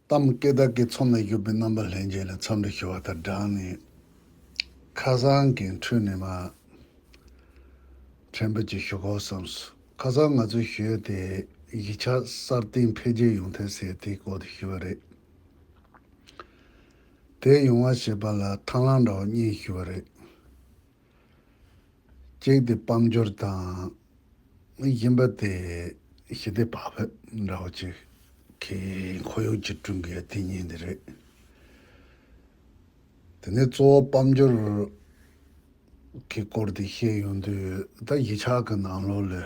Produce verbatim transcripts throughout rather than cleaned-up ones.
གཏམ་སྐད་བདག་གི་ཚོམས་ལ་བཞུགས་པའི་རྣམ་པ་ལྷན་རྒྱས་ལ་འཚམས་འདྲི་ཞུ་བ་དང་སྦྲགས་ནས། ཁ་སང་གི་འཕྲོས་ནས་མར་ཕྲན་བུ་ཅིག་ཞུ་དགོས་བསམས་སོང་། ཁ་སང་ང་ཚོས་ཞུས་ཏེ་གཞིས་ཆགས་སྲ་བརྟན་འཕེལ་རྒྱས་ཡོང་ཐབས་ཟེར་དེའི་སྐོར་དུ་ཞུས་པ་རེད། དེ་ཡོང་བ་བྱེད་པ་ལ་ཐབས་ལམ་འདྲ་བོ་གཉིས་ཞུས་པ་རེད། གཅིག་དེ་དཔལ་འབྱོར་དང་། གཞན་པ་དེ་ཞི་བདེ་བག་ཕེབས་འདྲ་བོ་ཅིག་གི་ཁོར་ཡུག་ཅིག་བསྐྲུན་དགོས་ཡ་དེ་གཉིས་དེ་རེད། དེ་ནས་གཙོ་བོ་དཔལ་འབྱོར་གྱི་སྐོར་དེ་བཤད་ཡོང་དུས། ད་གཞིས་ཆགས་ཀྱི་ནང་ལོགས་ལ་ཨེ་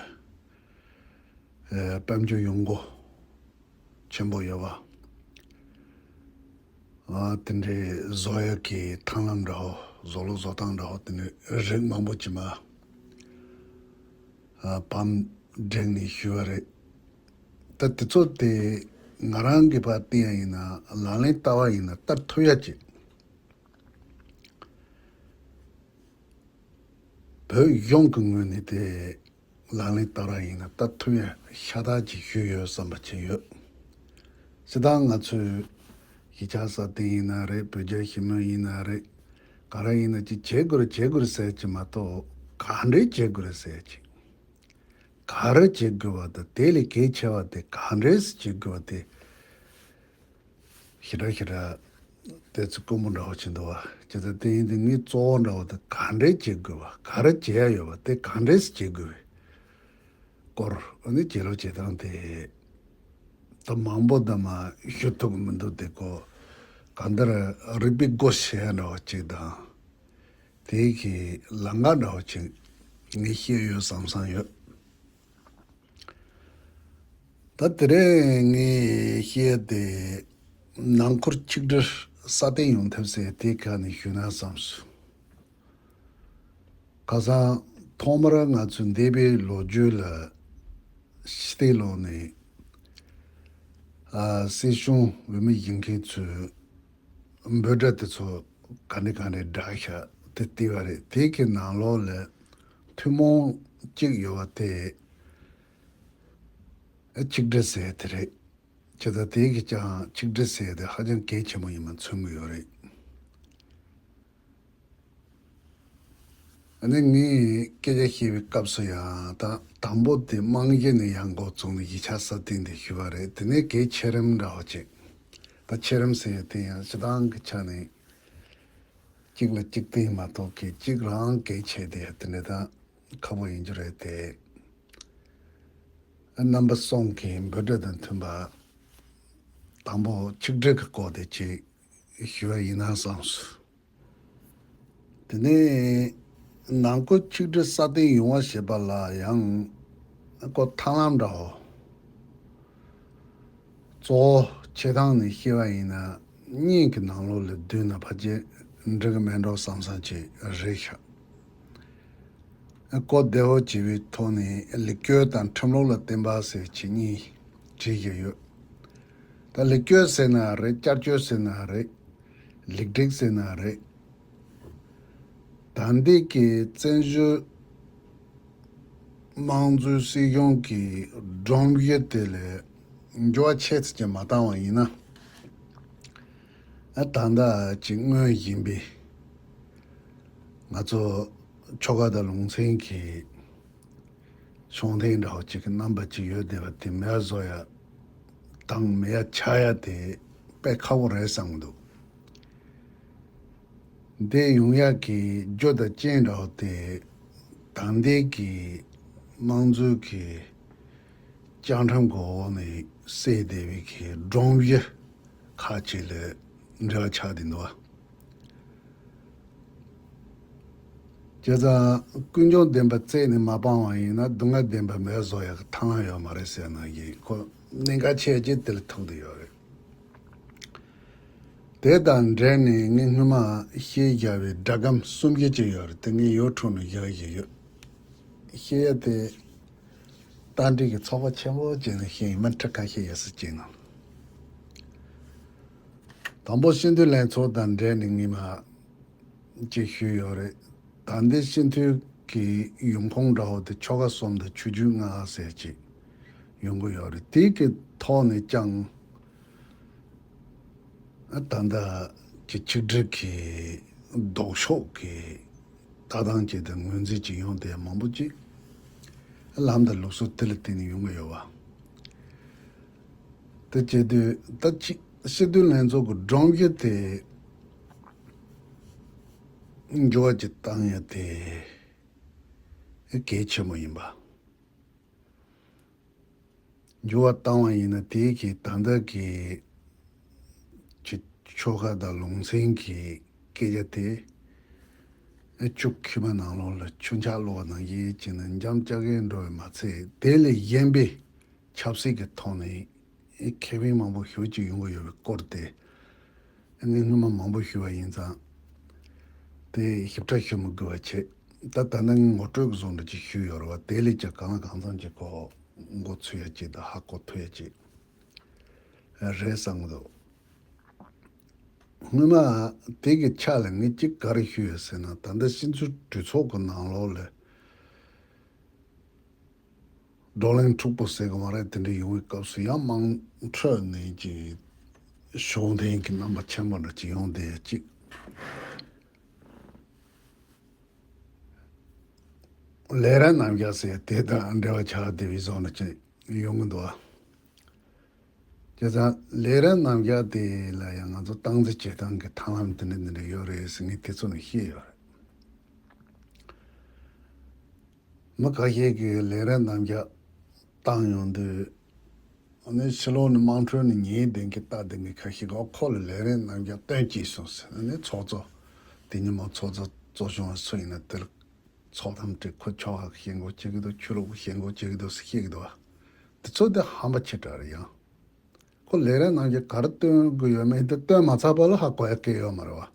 དཔལ་འབྱོར་ཡོང་སྒོ་ཆེན་པོ་ཡོད་པ། ཨ་དེ་འདྲའི་བཟོ་ཡག་གི་ཐབས་ལམ་འདྲ་བོ། བཟོ་ལུགས་བཟོ་སྟངས་འདྲ་བོ། དེ་འདྲའི་རིགས་མང་པོ་ཅིག་མར་ཨ་བམ་བསྒྲིགས་ནས་ཞུས་པ་རེད། ད་དེ་ཚོ་དེ་ང་རང་གིས་ཕར་བལྟས་ཡ་ཡིན་ན། ལག་ལེན་བསྟར་བ་ཡིན་ན་བསྟར་ཐུབ་ཡ་ཅིག་བོད་གཞུང་གི་ངོས་ནས་དེ་ལག་ལེན་བསྟར་བ་ཡིན་ན་བསྟར་ཐུབ་ཡ་ཤ་སྟག་ཅིག་ཞུས་ཡོད་བསམ་པ་ཅིག་ཡོད། སྤྱིར་བཏང་ང་ཚོས་གཞིས་ཆགས་སྲ་བརྟན་ཡིན་ན་རེད། བོད་རྒྱ་ཞི་མོལ་ཡིན་ན་རེད། ག་རེ་ཡིན་ན་ཅིག་བྱེད་དགོས་རེད། བྱེད་དགོས་རེད་ཟེར་གྱི་མ་གཏོགས། ག་འདྲས་བྱེད་དགོས་རེད་ཟེར་གྱི། ག་རེ་བྱེད་དགོས་པ་དང་། དེ་ལས་གལ་ཆེ་བ་དེ་ག་འདྲས་བྱེད་དགོས་པ་དེ། ཞེ་དྲག་ཞེ་དྲག་དེ་ཚོ་དཀོན་པོ་འདྲ་བོ་བྱེད་འདུག་བ། བྱས་ཙང་དེ་ཡིན་དུས་ངའི་གཙོ་བོ་འདྲ་བོ་དེ་ག་འདྲས་བྱེད་དགོས་པ། ག་རེ་བྱེད་ཡ་ཡོད་པ་དེ་ག་འདྲས་བྱེད་དགོས་པའི་སྐོར། ཨ་ནི་བྱེད་ལུགས་བྱེད་སྟངས་དེ་ད་མང་པོ་ད་མར་ཞུ་ཐུབ་ཀྱི་མི་འདུག་དེ་ཀོ་གང་ལྟར་རིག་པའི་སྒོ་ཕྱེ་ཡ་འདྲ་བོ་ཅིག་དང་། དེའི་གི་ལམ་ཁ་འདྲ་བོ་ཅིག་ངས་ཤེས་ཡོད་བསམ་བསམ་ཡོད། ད་དེ་རིང་ངས་བཤད་དེ་ནང་ཁུལ་ཆིག་སྒྲིལ་སྲ་བརྟན་ཡོང་ཐབས་ཟེར་དེའི་སྒང་ནས་ཞུས་ན་བསམས་སོང་། ཁ་སང་ཐོག་མར་ང་ཚོའི་འདས་པའི་ལོ་རྒྱུས་ལ་ཕྱི་བལྟས་ལོག་ནས། ཨ་སྲིད་གཞུང་འོས་མི་ཡིན་མཁན་ཚོས་འབོད་སྒྲ་དེ་ཚོ་ག་འདྲ་ག་འདྲ་བསྒྲགས་ཤག་དེ་བལྟས་པ་རེད། དེ་གི་ནང་ལོགས་ལ་ཐུན་མོང་གཅིག་ཡོད་པ་དེ་ཨ་ཆིག་སྒྲིལ་ཟེར་དེ་རེད། བྱས་ཙང་དེ་གི་ཀྱང་ཆིག་སྒྲིལ་ཟེར་དེ་ཧ་ཅང་གལ་ཆེན་པོ་ཡིན་པ་མཚོན་གྱི་ཡོད་རེད། ཨ་ནི་ངས་སྐད་ཆ་བཤད་པའི་སྐབས་སུ་ཡང་། ད་དང་པོ་དེ་རྨང་གཞི་ནས་ཡང་འགོ་བཙུགས་ནས་གཞིས་ཆགས་སྲ་བརྟན་དེ་ཞུས་པ་རེད། དེ་ནས་གལ་ཆེ་རིམ་འདྲ་བོ་ཅིག་ད་ཆེ་རིམ་ཟེར་ཡ་དེ་ཡང་སྤྱིར་བཏང་གི་ཆ་ནས་གཅིག་ལ་གཅིག་བརྟེན་མ་གཏོགས་གི་གཅིག་རང་གལ་ཆེ་དེ་དེ་འདྲ་ད་ཁག་པོ་ཡིན་རྒྱུ་རེད་དེ། རྣམ་པ་གསུམ་གྱི་འབོད་སྒྲ་དང་མཐུན་པ། དང་པོ་ཆིག་སྒྲིལ་གྱི་སྐོར་དེ་ཅིག་ཞུ་བ་ཡིན་ན་བསམས་སོང་། དེ་ནས་ནང་ཁུལ་ཆིག་སྒྲིལ་སྲ་བརྟན་ཡོང་བ་བྱེད་པ་ལ་ཡང་ཁོ་ཐབས་ལམ་འདྲ་བོ། གཙོ་བོ་བྱེད་སྟངས་ནས་བཤད་པ་ཡིན་ན་གཉིས་ཀྱི་ནང་ལོགས་ལ་བསྡུས་ན་ཕལ་ཆེར་འགྲིག་གི་མེད་འགྲོ་བསམ་བསམ་ཅིག་རེད་ཤག་ཨ་གོ་བདེ་བོ་བྱེད་པའི་ཐོག་ནས་ལེགས་བཅོས་དང་ཁྲིམས་ལུགས་ལ་བརྟེན་པ་ཟེར་ཁྱེད་གཉིས་བྲིས་བཞག་ཡོད། ད་ལེགས་བཅོས་ཟེར་ན་རེད། བསྐྱར་བཅོས་ཟེར་ན་རེད། ལེགས་སྒྲིག་ཟེར་ན་རེད། ད་ལྟའི་གི་བཙན་བྱོལ་དམངས་གཙོའི་སྲིད་གཞུང་གི་སྒྲོམ་གཞི་དེ་ལ་འགྱུར་བ་ཆེ་ཙམ་ཅིག་མ་བཏང་བ་ཡིན་ན། ཨ་ད་ལྟ་ཅིག་སྔོན་བཞིན་པའི་ང་ཚོ་ཆོལ་ཁ་དང་ལུང་ཚན་གྱི་ཤོང་ཐེངས་འདྲ་བོ་ཅིག་གི་རྣམ་པ་ཅིག་ཡོད་བསྡད་པ་དེ་མེད་པ་བཟོ་ཡ་དང་མེད་ཡ་ཆགས་ཡ་དེ་དཔེ་ཁག་པོ་རེད་བསམ་གྱི་འདུག་འདི་ཡོང་ཡ་གི་རྒྱུ་དང་རྐྱེན་འདྲ་བོ་དེ་ད་ལྟའི་གི་དམངས་གཙོའི་གི་བཅའ་ཁྲིམས་གི་འོག་ནས་གསལ་བསྡད་པའི་གི་སྒྲོམ་གཞི་ཁག་ཅིག་ལ་འབྲེལ་བ་ཆགས་བསྡད་འདུག་བ། བྱས་ཙང་ཀུན་འབྱུང་བདེན་པ་རྩད་ནས་མ་སྤངས་པ་ཡིན་ན་སྡུག་བསྔལ་བདེན་པ་མེད་པ་བཟོ་ཡག་གི་ཐབས་ལམ་ཡོད་མ་རེད་ཟེར་ན་ཡིན། ཁོ་གནད་འགག་ཆེ་ཆེ་དེ་ལ་ཐུག་བསྡད་ཡོད་རེད། དེ་དང་འབྲེལ་ནས་ངས་སྔོན་མ་བཤད་བཞག་པའི་སྒྲ་སྒམ་གསུམ་བཞི་ཅིག་ཡོད་རེད། དེ་ངས་ཡོ་ཊུབ་ནས་བཞག་བཞག་ཡོད། བཤད་ཡ་དེ་རྟ་མགྲིན་གྱི་ཚོགས་པ་ཆེན་པོ་ཅིག་ནས་བཤད་ཡིན། མི་ཁྲི་ཁ་ཤས་ཡོད་ས་ཅིག་ནང་། དང་པོ་སྤྱི་འཐུས་ལྷན་ཚོགས་དང་འབྲེལ་ནས་ངས་མར་ཅིག་ཞུས་ཡོད་རེད། ད་ལྟའི་སྤྱི་འཐུས་ཀྱི་ཡོང་ཁུངས་འདྲ་བོ་དེ་ཆོལ་ཁ་གསུམ་དང་ཆོས་བརྒྱུད་ལྔ་ཟེར་ཅིག་ཡོང་གི་ཡོད་རེད། དེ་གི་ཐོག་ནས་ཀྱང་ ད་ལྟ་གི་ཆིག་སྒྲིལ་གྱི་ལྡོག་ཕྱོགས་ཀྱི་ལྟ་སྟངས་ཅིག་དང་ངོས་འཛིན་ཅིག་ཡོང་དེ་མང་པོ་ཅིག་ལམ་དང་ལུགས་སྲོལ་དེ་ལ་བརྟེན་ནས་ཡོང་གི་ཡོད་པ། དེ་བྱེད་དུས་ད་ཅིག་སྲིད་དོན་ལྷན་ཚོགས་ཀྱི་སྒྲོམ་གཞི་དེ་འགྱུར་བ་ཅིག་བཏང་ཡ་དེ་གལ་ཆེན་པོ་ཡིན་པ། འགྱུར་བ་བཏང་བ་ཡིན་ན་དེའི་གི་ད་ལྟ་གི་ཆོལ་ཁ་དང་ལུང་ཚན་གྱི་སྐད་ཆ་དེ་ཆུ་ཁྱིམ་ནང་ལོགས་ལ་ཆུ་འཁྱག་བླུགས་པ་ནང་བཞིན་བྱས་ནས་འཇམ་ཅག་གེ་འགྲོ་བས་མ་ཚད། དེ་ལས་གཞན་པའི་ཆབ་སྲིད་ཀྱི་ཐོག་ནས་ཁེ་ཕན་མང་པོ་ཞེ་ཅིག་ཡོང་གི་ཡོད་པའི་སྐོར་དེ་ངས་སྔོན་མ་མང་པོ་ཞུས་པ་ཡིན་ཙང་། དེ་ཞིབ་ཕྲ་ཞུ་མི་དགོས་པ་བྱས། ད་ད་ནི་ངོ་སྤྲོད་ཀྱི་བཟོ་འདྲ་ཅིག་ཞུས་ཡོད་རེད་བ། དེ་ལས་ཀྱང་གང་ལ་གང་འཚམ་ཅིག་གོ་མགོ་ཚོས་ཡ་ཅིག་དང་ཧ་གོ་ཐུབ་ཡ་ཅིག་རེད་བསམ་གྱི་འདུག། སྔོན་མ་དེ་གི་ཆ་ལ་ངས་ཅིག་ག་རེ་ཞུས་ཡོད་ཟེར་ན། ད་ལྟ་སྤྱི་ཚོགས་གྲོས་ཚོགས་ཀྱི་ནང་ལོགས་ལ་བགྲོ་གླེང་འཁྲུག་པོ་ཟེར་གི་མ་རེད། དེ་འདྲ་ཡོང་བའི་སྐབས་སུ་ཡང་དམངས་ཁྲོད་ནས་ཀྱི་ཕྱོགས་འཐེན་གྱི་རྣམ་པ་ཆེན་པོ་འདྲ་ཅིག་ཡོང་བསྡད་ཡ་ཅིག། ལས་རིམ་རྣམ་གཞག་ཟེར་དེ་དང་འབྲེལ་བ་ཆགས་བསྡད་པའི་བཟོ་འདྲ་ཅིག་ཡོང་གི་འདུག་ཨ། བྱས་ཙང་ལས་རིམ་རྣམ་གཞག་དེ་ལ་ཡང་ང་ཚོ་སྟངས་འཛིན་བྱེད་སྟངས་ཀྱི་ཐབས་ལམ་དེ་འདྲ་འདི་འདྲ་ཡོད་རེད་ཟེར་ངས་དེ་ཚོ་ནས་ཤེས་ཡོད་རེད། མི་ཁ་ཤས་ཀྱིས་ལས་རིམ་རྣམ་གཞག་བཏང་ཡོང་དུས། ཨ་ནི་ཕྱི་ལོགས་ནས་དམངས་ཁྲོད་ནས་ཉན་བསྡད་མཁན་ལྟ་བསྡད་མཁན་ཁ་ཤས་ཀྱིས་ཁོ་ལ་ལས་རིམ་རྣམ་གཞག་སྟོན་ཅིག་སོང་ཟེར། ཨ་ནི་ཚོགས་གཙོ་དེ་ཉིན་མོ་ཚོགས་གཙོ་གཙོ་སྐྱོང་བ་སུ་ཡིན་ན་དེ་ལ་ཚོགས་གཏམ་སྤྲད། ཁོ་ཆོལ་ཁ་ཞེན་ཁོག་བྱེད་ཀྱི་འདུག། ཆོས་ལུགས་ཞེན་ཁོག་བྱེད་ཀྱི་འདུག་ཟེར་བཤད་ཀྱི་འདུག་བ། དེ་ཚོ་དེ་ཧམ་པ་ཆེ་དྲགས་རེད། ཡང་ཁོ་ལས་རིམ་རྣམ་གཞག་ག་རེ་སྟོན་དགོས་ཡོད་མེད་དེ་སྟོན་མ་ཚར་བ་ལ་ཧ་གོ་ཡ་གང་ཡོད་མ་རེད་བ།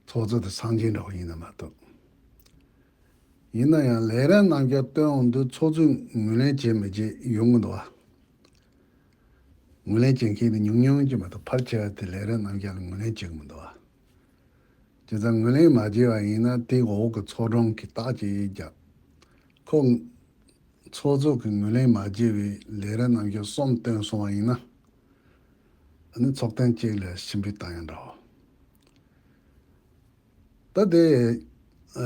ཚོགས་གཙོ་དེ་སངས་རྒྱས་འདྲ་བོ་ཡིན་ན་མ་གཏོགས། ཡིན་ན་ཡང་ལས་རིམ་རྣམ་གཞག་སྟོན་འོང་དུས་ཚོགས་གཙོས་ངོས་ལེན་བྱེད་མི་བྱེད་ཡོང་གི་འདུག་བ། ངོས་ལེན་བྱེད་མཁན་དེ་ཉུང་ཉུང་ཅིག་མ་གཏོགས་ཕལ་ཆེ་བ་དེ་ལས་རིམ་རྣམ་གཞག་ལ་ངོས་ལེན་བྱེད་ཀྱི་མི་འདུག་བ། བྱས་ཙང་ངོས་ལེན་མ་བྱས་པ་ཡིན་ན་དེའི་འོག་གི་ཚོགས་དྲུང་གིས་རྟགས་ཅིག་བརྒྱབ། ཁོ་ཚོགས་གཙོ་གིས་ངོས་ལེན་མ་བྱས་པའི་ལས་རིམ་རྣམ་གཞག་གསུམ་བཏོན་སོང་བ་ཡིན་ན། ཨ་ནི་ཚོགས་ཐེངས་གཅིག་ལ་ཕྱིར་འབུད་བཏང་ཡ་འདྲ་བོ། ད་དེ་ཨ་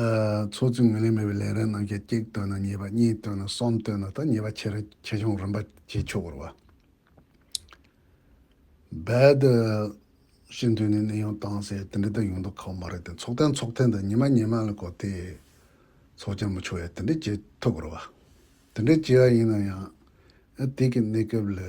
ཚོགས་གཙོས་ངོས་ལེན་མེད་པའི་ལས་རིམ་རྣམ་གཞག་གཅིག་བཏོན་ན་ཉེས་པ། གཉིས་བཏོན་ན་གསུམ་བཏོན་ན་ད་ཉེས་པ་ཆེ་རུ་ཆེ་ཆུང་རིམ་པ་བྱེད་ཆོག་གི་རེད་བ། རྦད་དེ་སྤྱི་འཐུས་ནས་གནས་དབྱུང་བཏང་ཟེར་དེ་འདྲ་ད་ཡོང་མདོག་ཁ་པོ་མ་རེད་དེ། ཚོགས་ཐེངས་ཚོགས་ཐེངས་དང་ཉི་མ་ཉི་མ་ལ་གོ་དེ་ཚོགས་ཆེན་མི་ཆོག་ཡ་དེ་འདྲ་བྱེད་ཐུབ་ཀྱི་རེད་བ། དེ་འདྲ་བྱས་པ་ཡིན་ན་ཡང་ཨ་དེ་གི་གནས་སྐབས་ལ་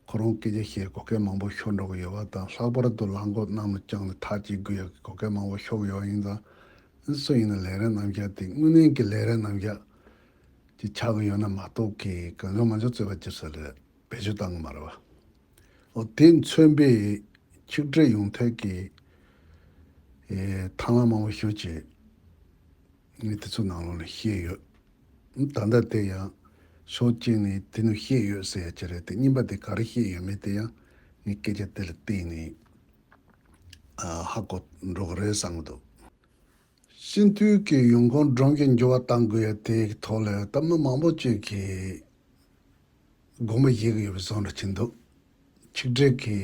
ཁོ་རང་སྐད་ཆ་བཤད་གོ་སྐབས་མང་པོ་ཤོར་འགྲོ་གི་ཡོད་པ་དང་། ལྷག་པར་དུ་ལངས་སྐོར་གནམ་ལ་བརྐྱངས་ནས་ཐག་གཅོད་དགོས་ཡ་གི་གོ་སྐབས་མང་པོ་ཤོར་གི་ཡོད་པ་ཡིན་ཙང་། སུ་ཡིན་ན་ལས་རིམ་རྣམ་གཞག་དེ་དངོས་གནས་ཀྱི་ལས་རིམ་རྣམ་གཞག་ཅིག་ཆགས་ཀྱི་ཡོད་ན་མ་གཏོགས་ཀྱི་གང་བྱུང་མང་བྱུང་རྩོད་པ་བྱེད་ས་ལ་བེད་སྤྱོད་བཏང་གི་མ་རེད་བ། འོ་དེ་མཚོན་པའི་ཆིག་སྒྲིལ་ཡོང་ཐབས་ཀྱི་ཨེ་ཐབས་ལམ་མང་པོ་ཞེ་ཅིག་ངས་དེ་ཚོ་ནང་ལོགས་ནས་ཤེས་ཡོད། ད་ལྟ་དེ་ཡང་ཕྱོགས་གཅིག་ནས་དེ་ནས་ཤེས་ཡོད་ཟེར་ཡ་ཅིག་རེད་དེ། གཉིས་པ་དེ་ག་རེ་ཤེས་ཡོད་མེད་དེ་ཡང་ངས་སྐད་ཆ་དེ་ལ་བརྟེན་ནས་ཨ་ཧ་གོ་འགྲོ་གི་རེད་བསམ་གྱི་འདུག། སྤྱི་འཐུས་ཀྱི་ཡོང་ཁུངས་སྒྲོམ་གཞི་འགྱུར་བ་གཏང་དགོས་ཡ་དེའི་ཐོག་ལ་ད་མི་མང་པོ་ཅིག་གིས་དགོངས་པ་བཞེས་ཀྱི་ཡོད་པའི་བཟོ་འདྲ་ཅིག་འདུག། ཆིག་སྒྲིལ་གྱི་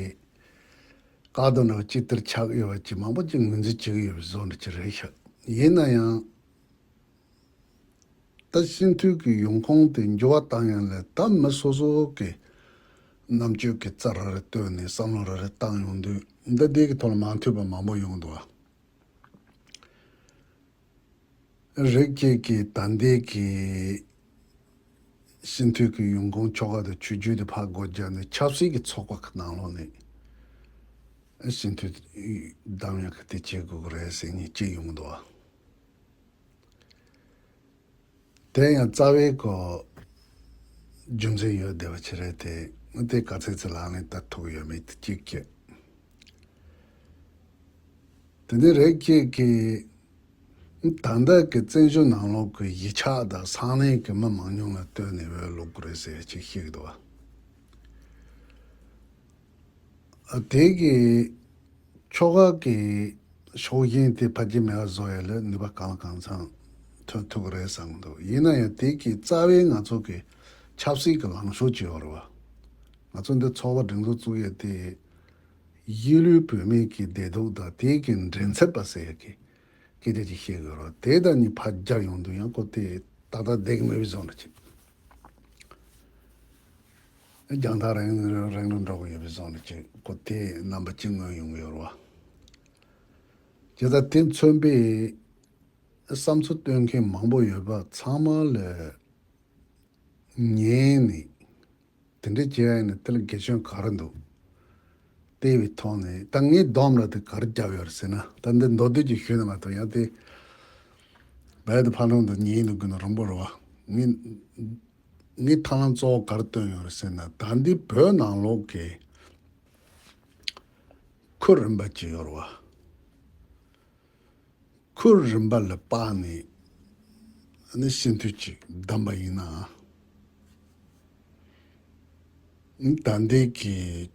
བཀག་སྡོམ་འདྲ་བ་ཅིག་ལྟར་ཆགས་ཡོད་པ་ཅིག་མང་པོ་ཅིག་ངོས་འཛིན་བྱེད་ཀྱི་ཡོད་པའི་བཟོ་འདྲ་ཅིག་རེད་ཤག། ཡིན་ན་ཡང་ད་སྤྱི་འཐུས་ཀྱི་ཡོང་ཁུངས་དེ་འགྱུར་བ་གཏང་ཡ་ལ་ད་མི་སོ་སོ་གི་རྣམ་དཔྱོད་ཀྱི་རྩལ་ར་རེ་བཏོན་ནས་བསམ་བློ་ར་རེ་བཏང་ཡོང་དུས་འདི་འདི་གི་ཐོག་ལ་མ་མཐུན་པ་མང་པོ་ཡོང་འདུག་བ། རིགས་གཅིག་གིས་ད་ལྟའི་གི་སྤྱི་འཐུས་ཀྱི་ཡོང་ཁུངས་ཆོལ་ཁ་དང་ཆོས་བརྒྱུད་དེ་ཕར་སྒོ་བརྒྱབ་ནས་ཆབ་སྲིད་ཀྱི་ཚོགས་པ་ཁག་ནང་ལོགས་ནས་སྤྱི་འཐུས་བདམས་ཡག་གི་དེ་བྱེད་དགོས་ཀྱི་རེད་ཟེར་མཁན་གཅིག་ཡོང་གི་འདུག་བ། དེ་ཡང་རྩ་བའི་གོ་རྒྱུ་མཚན་ཡོད་བསྡད་པ་ཅིག་རེད་དེ། དེ་ག་ཚོད་ཚོད་ལག་ལེན་བསྟར་ཐུབ་ཡོད་མེད་དེ་གཅིག་བྱས། དེ་ནས་རིགས་གཅིག་གིས་ད་ལྟ་གི་བཙན་བྱོལ་ནང་ལོགས་ཀྱི་གཞིས་ཆགས་དང་ས་གནས་ཀྱི་མི་མང་ཉུང་ལ་ལྟོས་ནས་འོས་བླུག་དགོས་རེད་ཟེར་ཅིག་བཤད་ཀྱི་འདུག་བ། ཨ་དེ་གི་ཆོལ་ཁ་གི་ཕྱོགས་ཞེན་དེ་ཕལ་ཆེར་མེད་པ་བཟོ་ཡ་ལ་ནུས་པ་གང་ལ་གང་འཚམ་ཐོན་ཐུབ་ཀྱི་རེད་བསམ་གྱི་འདུག། ཡིན་ན་ཡང་དེ་གི་རྩ་བའི་ང་ཚོ་གི་ཆབ་སྲིད་ཀྱི་ལངས་ཕྱོགས་ཅིག་ཡོད་རེད་བ། ང་ཚོ་འདི་ཚོགས་པ་སྒྲིག་འཛུགས་བཙུགས་ཡས་དེ་ གཡུ་ལོའི་བུད་མེད་ཀྱི་བདེ་སྡུག་དང་དེའི་གི་འགྲན་ཚབ་པ་ཟེར་ཡ་གི་སྐད་ཆ་ཅིག་བཤད་དགོས་རོགས། དེ་དང་གཉིས་ཕར་སྦྱར་ཡོང་དུས་ཡང་ཁོ་དེ་ཏག་ཏག་བསྡད་ཀྱི་མེད་པའི་བཟོ་འདྲ་ཅིག་རྒྱང་ཐག་རིང་རིང་རིང་རུ་འགྲོ་གི་ཡོད་པའི་བཟོ་འདྲ་ཅིག་ཁོ་དེ་རྣམ་པ་ཅིག་མངོན་ཡོང་གི་ཡོད་རེད་བ། དེ་དང་དེ་མཚོན་པའི་བསམ་ཚུལ་སྟོན་མཁན་མང་པོ་ཡོད་པ་ཚང་མ་ལ་ཉན་ནས། དེ་འདྲ་བྱས་ཡིན་ན་དེ་ལ་དགེ་སྐྱོན་ག་རེ་འདུག་བལྟས་པའི་ཐོག་ནས་ད་ངས་སྡོམ་ར་དེ་ག་རེ་བརྒྱབ་ཡོད་རེད་ཟེར་ན། ད་འདི་མདོར་བསྡུས་ཀྱི་ཞུས་ན་མ་གཏོགས་ཡང་དེ་རྦད་དེ་ཕར་ལོང་དུ་ཉན་འདུག་གི་ན་རིང་པོ་རེད་བ། ངས་ངས་ཐབས་ལམ་གཙོ་བོ་ག་རེ་བཏོན་ཡོད་རེད་ཟེར་ན། ད་འདི་བོད་ནང་ལོགས་ཀྱི་ཁུལ་རིམ་པ་ཅིག་ཡོད་རེད་བ། ཁུལ་རིམ་པ་ལ་དཔགས་ནས་ནི་སྤྱི་འཐུས་ཅིག་བདམས་པ་ཡིན་ན། ད་ལྟའི་གི་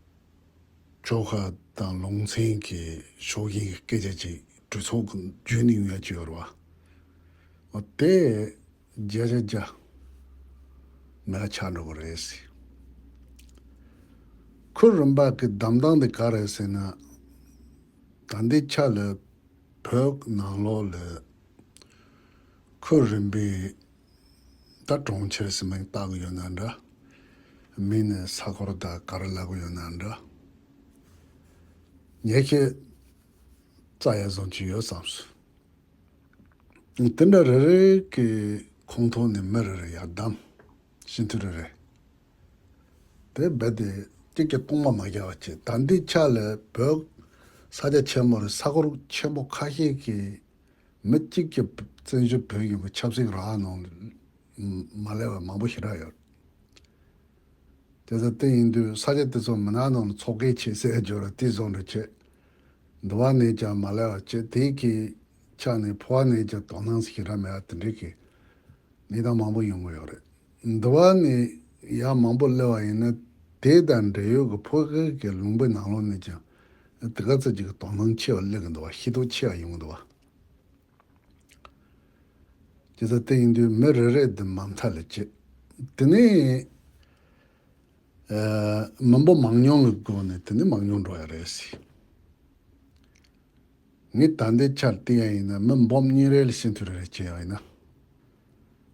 ཆོལ་ཁ་དང་ལུང་ཚན་གྱི་ཕྱོགས་ཞེན་གྱི་སྐད་ཆ་ཅིག་གྲོས་ཚོགས་ཀྱི་བརྒྱུད་ནས་ཡོང་ཡ་ཅིག་ཡོད་རེད་བ། འོ་དེ་བརྒྱ་ཆ་བརྒྱ་མེད་པ་ཆགས་འགྲོ་གི་རེད་ཟེར། ཁུལ་རིམ་པ་གི་བདམས་སྟངས་དེ་ག་རེད་ཟེར་ན། ད་ལྟའི་ཆ་ལ་བོད་ནང་ལོགས་ལ་ཁུལ་རིམ་པའི་ད་གྲོང་ཁྱེར་ཟེར་མིང་བཏགས་ཀྱི་ཡོད་ན་འདྲ། མིང་ནས་ས་ཁུལ་ད་ག་རེ་ལབ་ཀྱི་ཡོད་ན་འདྲ། ཉེ་ཁའི་རྩ་ཡ་བཟོ་གི་ཡོད་བསམ་སོང་། དེ་འདྲ་རེ་རེ་གི་ཁོངས་གཏོགས་ནས་མི་རེ་རེ་ཡར་བདམས། སྤྱི་འཐུས་རེ་རེ། དེ་རྦད་དེ་གཅིག་གི་སྟོང་པ་མ་རྒྱག་པ་བྱས། ད་ལྟའི་ཆ་ལ་བོད་ས་ཆ་ཆེན་མོ་རེད། ས་ཁུལ་ཆེན་པོ་ཁ་ཤས་ཀྱི་མི་གཅིག་གི་བཙན་བྱོལ་བོད་ཡིན་པའི་ཆབ་སྲིད་རང་ནང་མ་སླེབས་པ་མང་པོ་ཞེ་དྲག་ཡོད། དེ་ཚོ་དེ་ཡིན་དུས་ས་ཆ་དེ་ཚོ་མི་ནག་ནང་ལ་ཚོགས་སྐད་ཆེ་ཟེར་སྦྱོར་བ་དེ་བཟོ་འདྲ་བྱས། འདི་བ་ནས་ཀྱང་མ་སླེབས་པ་བྱས། དེ་གི་ཆ་ནས་ཕོ་བ་ནས་ཀྱང་དོ་སྣང་ཞེ་དྲག་མེད་པ་དེ་འདྲ་གི་གནས་སྟངས་མང་པོ་ཡོང་གི་ཡོད་རེད། འདི་བ་ནས་ཡར་མང་པོ་སླེབས་པ་ཡིན་ན་དེ་དང་འབྲེལ་ཡོད་ཀྱི་ཕོ་ཁ་གི་ལུང་པའི་ནང་ལོགས་ནས་ཀྱང་དེ་ག་ཚོད་ཅིག་གི་དོ་སྣང་ཆེ་བ་སླེབས་ཀྱི་འདུག་བ། ཤེས་རྟོགས་ཆེ་བ་ཡོང་གི་འདུག་བ། བྱས་ཙང་དེ་ཡིན་དུས་མི་རེ་རེ་འདི་མ་མཐའ་ལ་བྱེད། དེ་ནས་ཨ་མི་འབོར་མང་ཉུང་གི་སྒོ་ནས་དེ་ནས་མང་ཉུང་འགྲོ་ཡ་རེད་ཟེར། ངས་ད་ལྟའི་ཆར་བལྟས་ཡ་ཡིན་ན་མི་འབུམ་གཉིས་རེ་ལ་སྤྱི་འཐུས་རེ་རེ་བྱས་ཡ་ཡིན་ན།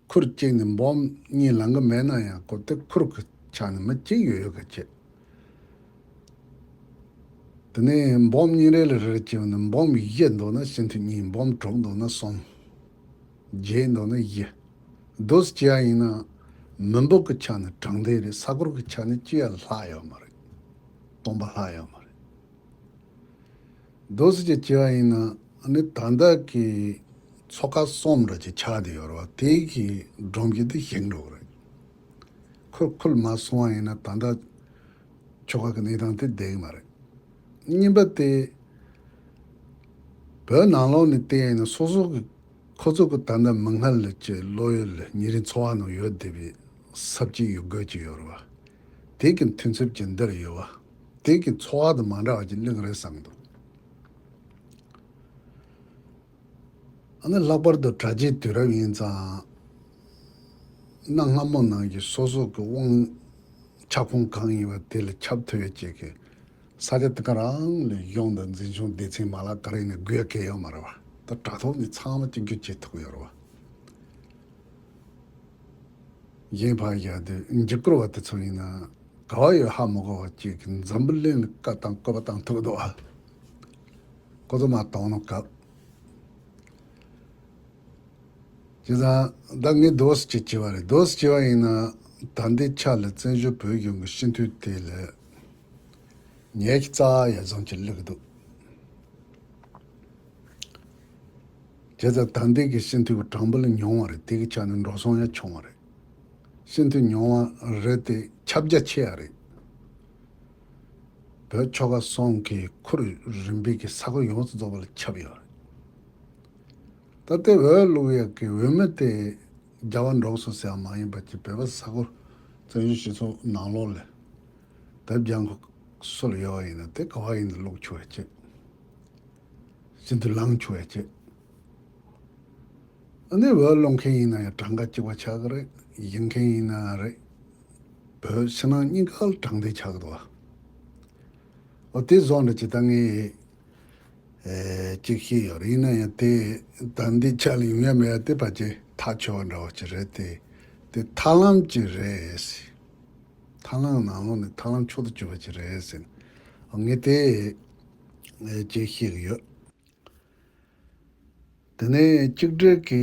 ཁུལ་གཅིག་ནས་འབུམ་གཉིས་ལང་གི་མེད་ན་ཡང་ཁོ་དེ་ཁུལ་གྱི་ཆ་ནས་མི་གཅིག་ཡོད་ཡོད་གི་བྱེད། དེ་ནས་འབུམ་གཉིས་རེ་ལ་རེ་རེ་བྱས་ན་འབུམ་བཞི་འདུག་ན་སྤྱི་འཐུས་གཉིས། འབུམ་དྲུག་འདུག་ན་གསུམ། བརྒྱད་འདུག་ན་བཞི། འདུག་སེ་བྱས་ཡ་ཡིན་ན་མི་འབོར་གྱི་ཆ་ནས་དྲང་བདེན་རེད། ས་ཁུལ་གྱི་ཆ་ནས་ཅི་ཡང་ལྷག་ཡོད་མ་རེད། སྟོང་པ་ལྷག་ཡོད་མ་རེད། འདུག་སེ་ཅིག་བྱས་པ་ཡིན་ན་ནི་ད་ལྟ་གི་ཚོགས་ཁག་གསུམ་འདྲ་ཅིག་ཆགས་བསྡད་ཡོད་རེད་བ། དེ་གི་སྒྲོམ་གཞི་དེ་ཞིག་འགྲོ་གི་རེད། ཁུལ་ཁུལ་མར་སོང་བ་ཡིན་ན་ད་ལྟ་ཆོལ་ཁ་གི་གནས་སྟངས་དེ་བསྡད་ཀྱི་མ་རེད། གཉིས་པ་དེ་བོད་ནང་ལོགས་ནས་བལྟས་ཡིན་ན་སོ་སོ་གི་ཁོ་ཚོ་གི་ད་ལྟ་མིག་སྔར་ལ་ཅིག་བློ་ཡུལ་ལ་ཉིན་རེའི་འཚོ་བ་ནང་ཡོད་བསྡད་པའི་ས་བཅད་ཡོད་དགོས་ཀྱི་ཡོད་རེད་བ། དེ་གི་མཐུན་ཚབ་ཀྱི་འདིར་ཡོད་བ། དེ་གི་འཚོ་བ་དང་མ་འདྲ་བ་ཅིག་སླེབས་ཀྱི་རེད་བསམ་གྱི་འདུག་ཨ་ནི་ལྷག་པར་དུ་དྲ་རྒྱའི་དུས་རབས་ཡིན་ཙང་། གནའ་སྔ་མོ་ནང་གི་སོ་སོ་གི་དབང་ཁྱབ་ཁོངས་གང་ཡིན་པ་དེ་ལ་ཁྱབ་ཐུབ་ཡ་བཅས་ཀྱི་ས་ཆ་དེ་ག་རང་ལ་གཞུང་དང་འཛིན་སྐྱོང་སྡེ་ཚན་མ་ལག་ག་རེ་ཡིན་ན་དགོས་ཡ་གལ་ཡོད་མ་རེད་བ། ད་དྲ་ཐོག་ནས་ཚང་མ་གཅིག་གྱུར་བྱེད་ཐུབ་ཀྱི་ཡོད་རེད་བ། གཞན་ཕར་བཞག་དུས་འཇིགས་སྐུལ་བ་དེ་ཚོ་ཡིན་ན་ག་བ་ཡོད་ཧ་མ་གོ་བ་གཅིག་གི་འཛམ་བུ་གླིང་ལ་བཀའ་བཏང་བཀོད་པ་བཏང་ཐུབ་འདུག་བ། ཁོ་ཚོ་མར་གཏོང་ནོ་སྐབས། བྱས་ཙང་ད་ངས་འདུག་སེ་ཅིག་བྱས་པ་རེད། འདུག་སེ་བྱས་པ་ཡིན་ན་ད་ལྟའི་ཆ་ལ་བཙན་བྱོལ་བོད་གཞུང་གི་སྤྱི་འཐུས་དེ་ལ་ཉེས་ཀྱི་རྩ་ཡ་བཟང་ཅིག་སླེབས་ཀྱི་འདུག་བྱས་ཙང་ད་ལྟའི་གི་སྤྱི་འཐུས་ཀྱི་གྲངས་འབོར་ཉུང་བ་རེད། དེ་གི་ཆ་ནས་འགྲོ་སོང་ཡང་ཆུང་བ་རེད། སྤྱི་འཐུས་ཉུང་བ་རེད་དེ་ཁྱབ་རྒྱ་ཆེ་ཡ་རེད། བོད་ཆོལ་ཁ་གསུམ་གྱི་ཁུལ་རིམ་པའི་གི་ས་ཁུལ་ཡོངས་སུ་རྫོགས་པ་ལ་ཁྱབ་ཡོད་རེད། ད་ལྟའི་འོས་བླུག་ཡག་གི་འོས་མི་དེ་རྒྱ་བ་འབྲོག་སུ་ཟེར་བ་མ་ཡིན་པ་ཅིག་བོད་པ་ས་ཁུལ་བཙན་བྱོལ་སྤྱི་ཚོགས་ནང་ལོགས་ལ་དེབ་རྒྱང་གི་སུ་ལ་ཡོད་པ་ཡིན་ན་དེ་ག་བ་ཡིན་ན་བླུག་ཆོག་ཡ་ཅིག་སྤྱི་འཐུས་ལངས་ཆོག་ཡ་ཅིག་ཨ་ནི་འོས་བླུག་མཁན་ཡིན་ན་ཡང་གྲངས་ཀ་གཅིག་པ་ཆགས་ཀྱི་རེད། ཡིན་མཁན་ཡིན་ན་རེད། བོད་ཕྱི་ནང་གཉིས་ཀ་ལ་དྲང་བདེན་ཆགས་ཀྱི་འདུག་བ། ཨོ་དེ་བཟོ་འདྲ་ཅིག་ད་ངས་ཨེ་ཅིག་ཤེས་ཡོད་རེད། ཡིན་ན་ཡང་དེ་ད་འདི་ཆ་ལ་ཡོང་ཡ་མེད་ཡ་དེ་ཕལ་ཆེར་ཐག་ཆོད་པ་འདྲ་བོ་ཅིག་རེད་དེ། དེ་ཐབས་ལམ་ཅིག་རེད་ཟེར། ཐབས་ལམ་ནང་ལོགས་ནས་ཐབས་ལམ་མཆོག་ཏུ་གྱུར་པ་ཅིག་རེད་ཟེར། ངས་དེ་ཨེ་ཅིག་ཤེས་ཀྱི་ཡོད། དེ་ནས་གཅིག་སྒྲིལ་གྱི་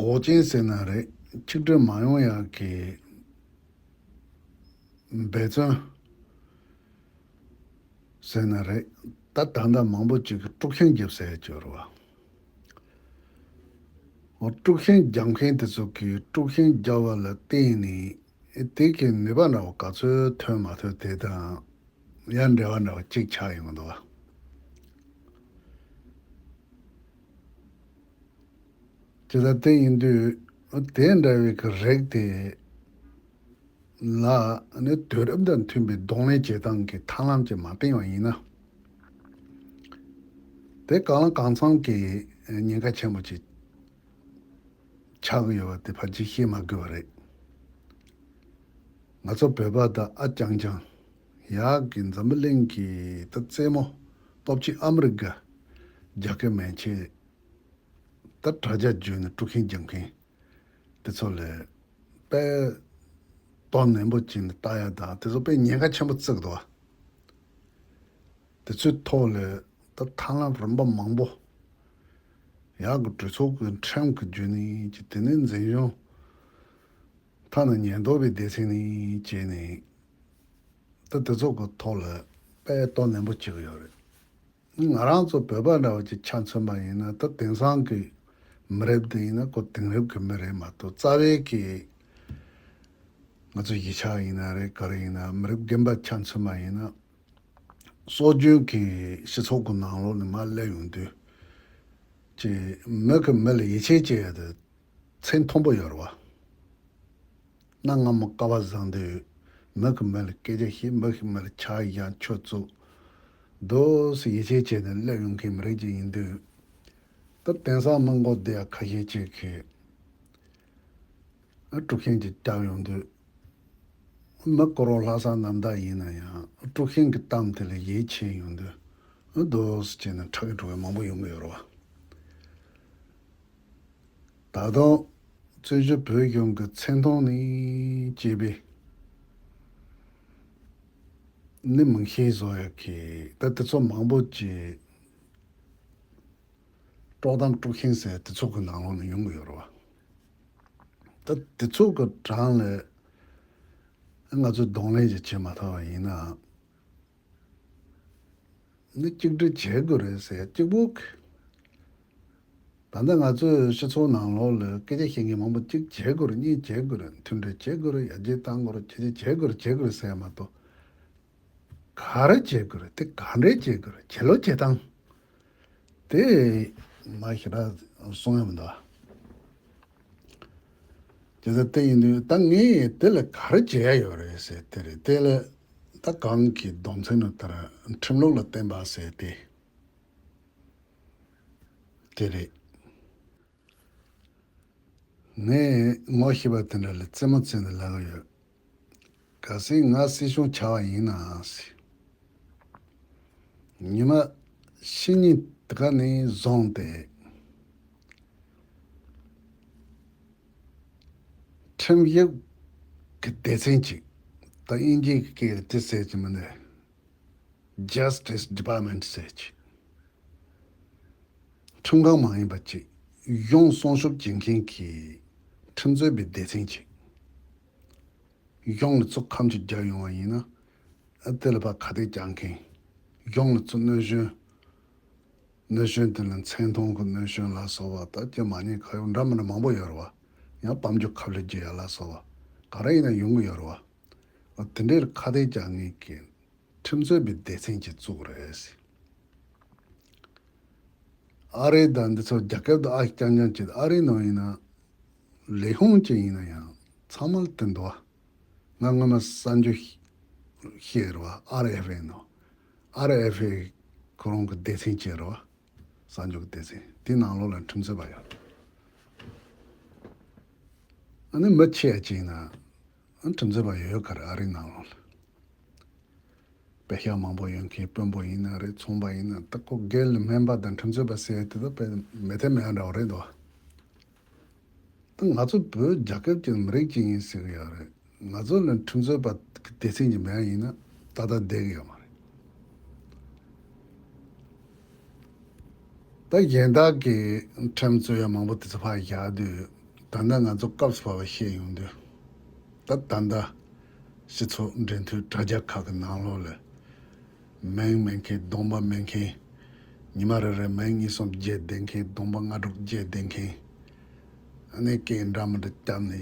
འགོག་རྐྱེན་ཟེར་ན་རེད། གཅིག་སྒྲིལ་མ་ཡོང་ཡག་གི་འབད་བརྩོན་ཟེར་ན་རེད། ད་ད་ལྟ་མང་པོ་ཅིག་གིས་དཀྲུག་ཤིང་རྒྱབ་ཟེར་གྱི་ཡོད་རེད་བ། འོ་དཀྲུག་ཤིང་རྒྱབ་མཁན་དེ་ཚོ་གིས་དཀྲུག་ཤིང་རྒྱབ་པ་ལ་བརྟེན་ནས་དེ་གི་ནུས་པ་འདྲ་བ་ག་ཚོད་ཐོན་མ་ཐོན་དེ་དང་ཡང་འབྲེལ་བ་འདྲ་བ་གཅིག་ཆགས་ཡོང་གི་འདུག་བ། དེ་ལྟར་དེ་ཡིན་དུས་དེ་འདྲ་བའི་གི་རིགས་དེ་ལ་ནི་དུས་རབས་དང་མཐུན་པའི་གདོང་ལེན་བྱེད་སྟངས་ཀྱི་ཐབས་ལམ་ཅིག་མ་བསྟེན་པ་ཡིན་ན། དེ་གང་ལ་གང་འཚམ་གྱི་ཉེན་ཁ་ཆེན་པོ་ཅིག་ཆགས་ཀྱི་ཡོད་པ་དེ་ཕལ་ཆེར་ཤེས་མ་དགོས་པ་རེད། ང་ཚོ་བོད་པ་དང་ཨ་རྐྱང་རྐྱང་ཡག་གི་འཛམ་བུ་གླིང་གི་ད་རྩེད་མོ་སྟོབས་ཆེ་ཨ་མི་རི་ཀ་རྒྱ་སྐད་མན་ཆད་ད་དྲ་རྒྱ་བརྒྱུད་ནས་དཀྲུག་ཤིང་རྒྱག་མཁན་དེ་ཚོ་ལ་དཔེ་དོ་ནན་པོ་བྱས་ནས་ལྟ་ཡ་དང་དེ་ཚོ་དཔེ་ཉེན་ཁ་ཆེན་པོ་བརྩི་གི་འདུག་བ། དེ་ཚོའི་ཐོག་ལ་ད་ཐབས་ལམ་རིམ་པ་མང་པོ་ཡག་གི་གྲོས་ཚོགས་ཀྱི་ཁྲིམས་ཀྱི་བརྒྱུད་ནས་ཀྱི་དེ་ནས་འཛིན་སྐྱོང་ཐ་ན་ཉེན་རྟོག་པའི་སྡེ་ཚན་ནས་བྱས་ནས་ད་དེ་ཚོ་གི་ཐོག་ལ་དཔེ་དོ་ནན་པོ་བྱེད་ཀྱི་ཡོད་རེད། ང་རང་ཚོ་བོད་པ་འདྲ་བོ་ཅིག་ཆ་མཚོན་པ་ཡིན་ན་ད་དེང་སང་གི་མི་རབས་དེ་ཡིན་ན་ཁོ་དེང་རབས་ཀྱི་མི་རེད་མ་གཏོགས་རྩ་བའི་གི་ང་ཚོ་གཞིས་ཆགས་ཡིན་ན་རེད་ག་རེ་ཡིན་ན་མི་རབས་རྒན་པ་ཆ་མཚོན་པ་ཡིན་ན། སྲོལ་རྒྱུན་གྱི་སྤྱི་ཚོགས་ཀྱི་ནང་ལོགས་ནས་མར་སླེབས་ཡོང་དུས་ཀྱི་མི་གི་མི་ལ་ཡིད་ཆེས་བྱེད་ཡ་དེ་ཚད་མཐོན་པོ་ཡོད་རེད་བ། གནའ་སྔ་མོ་ཀ་བ་བཟང་དུས་མི་གི་མི་ལ་སྐད་ཆ་བཤད། མི་གི་མི་ལ་ཕྱག་བཞག་ཆུ་བཙུགས། འདུག་སེ་ཡིད་ཆེས་བྱས་ནས་སླེབས་ཡོང་མཁན་མི་རིགས་ཅིག་ཡིན་དུས། ད་དེང་སང་མི་མགོ་བདེ་ཡ་ཁ་ཤས་ཅིག་གིས་དཀྲུག་ཤིང་ཅིག་བརྒྱབ་ཡོང་དུས། མི་སྐུ་རོ་ལྷ་ས་གནམ་བདག་ཡིན་ན་ཡང་དཀྲུག་ཤིང་གི་གཏམ་དེ་ལ་ཡིད་ཆེས་ཡོང་དུས་འདུག་སེ་བྱས་ནས་ཁྲག་གི་འགྲོ་བའི་མང་པོ་ཡོང་གི་ཡོད་རེད་བ། ད་དུང་བཙན་བྱོལ་བོད་གཞུང་གི་མཚན་མཐོང་ནས་སྐྱེས་པའི་ནི་མིང་ཤས་བཟོ་ཡག་གི་ད་དེ་ཚོ་མང་པོ་ཅིག་དཀྲོག་གཏམ་དཀྲུག་ཤིང་ཟེར་དེ་ཚོ་གི་ནང་ལོགས་ནས་ཡོང་གི་ཡོད་རེད་བ། ད་དེ་ཚོ་གི་གྲངས་ལ་ང་ཚོས་གདོང་ལེན་ཅིག་བྱེད་མ་ཐུབ་པ་ཡིན་ན། འདི་གཅིག་སྒྲིལ་བྱེད་དགོས་རེད་ཟེར་གཅིག་པུ། ད་ལྟ་ང་ཚོའི་སྤྱི་ཚོགས་ནང་ལོགས་ལ་སྐད་ཆ་བཤད་མཁན་མང་པོ་གཅིག་བྱེད་དགོས་རེད། གཉིས་བྱེད་དགོས་རེད། མཐུན་སྒྲིལ་བྱེད་དགོས་རེད། ཡར་རྒྱས་གཏང་དགོས་རེད། ཇེ་ཆེ་བྱེད་དགོས་རེད། ཇེ་ཆེ་བྱེད་དགོས་རེད་ཟེར་ཡ་མ་གཏོགས། ག་རེ་བྱེད་དགོས་རེད། དེ་ག་འདྲས་བྱེད་དགོས་རེད། བྱེད་ལུགས་བྱེད་སྟངས་དེ་མ་ཞེ་དྲག་གསུང་ཡ་མི་འདུག་དེ་ལྟ་དེ་ཡིན་དུས་ད་ངས་དེ་ལ་ག་རེ་བྱེད་ཡ་ཡོད་རེད་ཟེར་དེ་རེད། དེ་ལ་ད་གང་གི་སྡོམ་ཚན་ནང་ལྟར་ཁྲིམས་ལུགས་ལ་བརྟེན་པ་ཟེར་དེ་དེ་རེད། ངས་ངོ་ཤེས་པ་དེ་འདྲ་ལ་རྩེད་མོ་རྩེ་ནས་ལབ་ཀྱི་ཡོད། གལ་སྲིད་ང་སྲིད་སྐྱོང་ཆགས་པ་ཡིན་ན་ཟེར། ཉི་མ་ཕྱི་ཉིན་དེ་ག་ནས་བཟུང་སྟེ། ཁྲིམས་ཞིབ་ཀྱི་སྡེ་ཚན་ཅིག་ད་དབྱིན་ཇིའི་སྐད་ལ་དེ་ཟེར་གྱི་མི་འདུག Justice Department ཟེར་གྱི། ཁྲིམས་ཁང་མ་ཡིན་པ་ཅིག་གཞུང་སྲུང་སྐྱོབ་བྱེད་མཁན་གྱི་ཁྲིམས་རྩོད་པའི་སྡེ་ཚན་ཅིག་གཞུང་ལ་ཚུར་ཁ་མཆུ་རྒྱག་ཡོང་བ་ཡིན་ན། ཨ་དེ་ལ་ཕར་ཁ་གཏད་བཅག་མཁན། གཞུང་ལ་ཚུར་གནོན་ཤུགས། གནོན་ཤུགས་དེ་ལ་མཚན་མཐོང་གི་གནོན་ཤུགས་ལ་སོགས་པ་ད་ཅི་མ་ཉེས་ཁ་གཡོག་འདྲ་མི་འདྲ་མང་པོ་ཡོད་རེད་བ། ཡང་དཔལ་འབྱོར་ཁ་བསླུས་བྱེད་ཡ་ལ་སོགས་པ་ག་རེ་ཡིན་ན་ཡོང་གི་ཡོད་རེད་བ། ཨ་དེ་འདྲའི་ཁ་གཏད་བཅག་མཁན་གྱི་ཁྲིམས་རྩོད་པའི་སྡེ་ཚན་ཅིག་བཙུགས་རེད། ཨ་རི་དང་འདི་ཚོ་རྒྱ་སྐད་དུ་ཨ་རྐྱང་རྐྱང་བྱེད། ཨ་རིའི་ནང་ཡིན་ན་ལས་ཁུངས་ཅིག་ཡིན་ན་ཡང་ཚང་མ་ལ་དེ་འདུག་བ། ང་སྔོན་མ་གསར་འགྱུར་ཤེས་རེད་བ། ཨར་ཨེཕ་ཨེ་ནང་། ཨར་ཨེཕ་ཨེ་ཁོ་རང་གི་སྡེ་ཚན་ཅིག་རེད་བ། གསར་འགྱུར་གྱི་སྡེ་ཚན་དེའི་ནང་ལོགས་ལ་ཁྲིམས་རྩོད་པ་ཡོད། ཨ་ནི་མི་ཆེ་ཡ་ཅིག་ཡིན་ན་ཁྲིམས་རྩོད་པ་ཡོད་ག་རེ་ཨ་རིའི་ནང་ལོགས་ལ། པེ་ཤག་མང་པོ་ཡོད་མཁན་དཔོན་པོ་ཡིན་ན་རེད། ཚོང་པ་ཡིན་ན། ད་ཁོ་སྒེར་ལ་སྨན་པ་དང་ཁྲིམས་རྩོད་པ་ཟེར་ཡ་དེ་ད་དཔེ་མེད་ཐབས་མེད་པ་འདྲ་བོ་རེད་འདུག་ད་ང་ཚོ་བོད་རྒྱལ་ཁབ་ཀྱི་མི་རིགས་ཅིག་ཡིན་ཟེར་གྱི་ཡོད་རེད། ང་ཚོ་ལ་ཁྲིམས་རྩོད་པ་སྡེ་ཚན་གྱི་མི་ཡིན་ན་ཏག་ཏག་བསྡད་ཀྱི་ཡོད་མ་རེད། ད་གཞན་དག་གི་ཁྲིམས་རྩོད་ཡ་མང་པོ་དེ་ཚོ་ཕར་བཞག་དུས། ད་ལྟ་ང་ཚོ་སྐབས་སུ་བབས་པ་བཤད་ཡོང་དུས། ད་ད་ལྟ་སྤྱི་ཚོགས་འབྲེལ་མཐུད་དྲ་རྒྱ་ཁག་གི་ནང་ལོགས་ལ། མིང་མེད་མཁན། གདོང་པ་མེད་མཁན། ཉི་མ་རེ་རེ་མིང་གཉིས་གསུམ་བརྗེ་བསྡད་མཁན། གདོང་པ་ལྔ་དྲུག་བརྗེ་བསྡད་མཁན། ཨ་ནི་སྐད་འདྲ་མི་འདྲ་བརྒྱབ་ནས་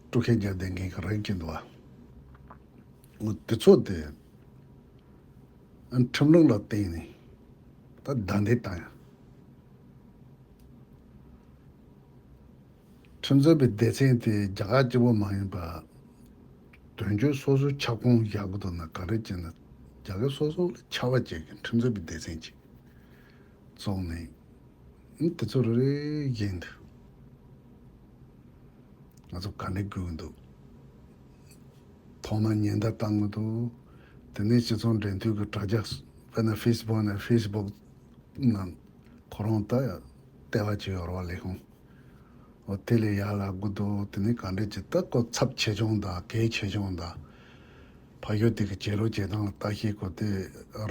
དཀྲུག་ཤིང་རྒྱག་བསྡད་མཁན་གྱི་རིགས་ཅིག་འདུག་བ། འོ་དེ་ཚོ་དེ་ཨ་ཁྲིམས་ལུགས་ལ་བརྟེན་ནས་ད་བདའ་འདེད་བཏང་ཡ། ཁྲིམས་རྩོད་པའི་སྡེ་ཚན་དེ་རྒྱ་གར་གཅིག་པོ་མ་ཡིན་པ། དོན་གཅོད་སོ་སོའི་ཁྱབ་ཁོངས་བཞག་གི་འདུག་ན། ག་རེ་བྱས་ན་རྒྱ་གར་སོ་སོ་ལ་ཆགས་པ་བྱེད་མཁན་ཁྲིམས་རྩོད་པའི་སྡེ་ཚན་ཅིག་བཙུགས་ནས། ཨ་དེ་ཚོ་རེ་རེ་བཞིན་དུ་ང་ཚོ་ག་འདྲ་སྒུལ་གི་འདུག་ཐོག་མར་ཉེན་བརྡ་བཏང་གི་འདུག་དེ་ནས་སྤྱི་ཚོགས་འབྲེལ་མཐུད་ཀྱི་དྲ་རྒྱ། དཔེར་ན་ཕེ་སི་བུག་ན། ཕེ་སི་བུག་ནང་ཁོ་རང་ད་ལྟེ་བ་ཅིག་ཡོད་རེད་བ། ལས་ཁུངས། འོ་དེ་ལས་ཡར་ལབ་དགོས་འདུག་དེ་ནས་ག་འདྲ་ཅིག་ད་ཁོ་ཚབས་ཆེ་ཆུང་དང་གལ་ཆེ་ཆུང་དང་། ཕ་ཡུལ་དེ་གི་བྱེད་ལུགས་བྱེད་སྟངས་ལ་ལྟ་ཤེས་དགོས་དེ་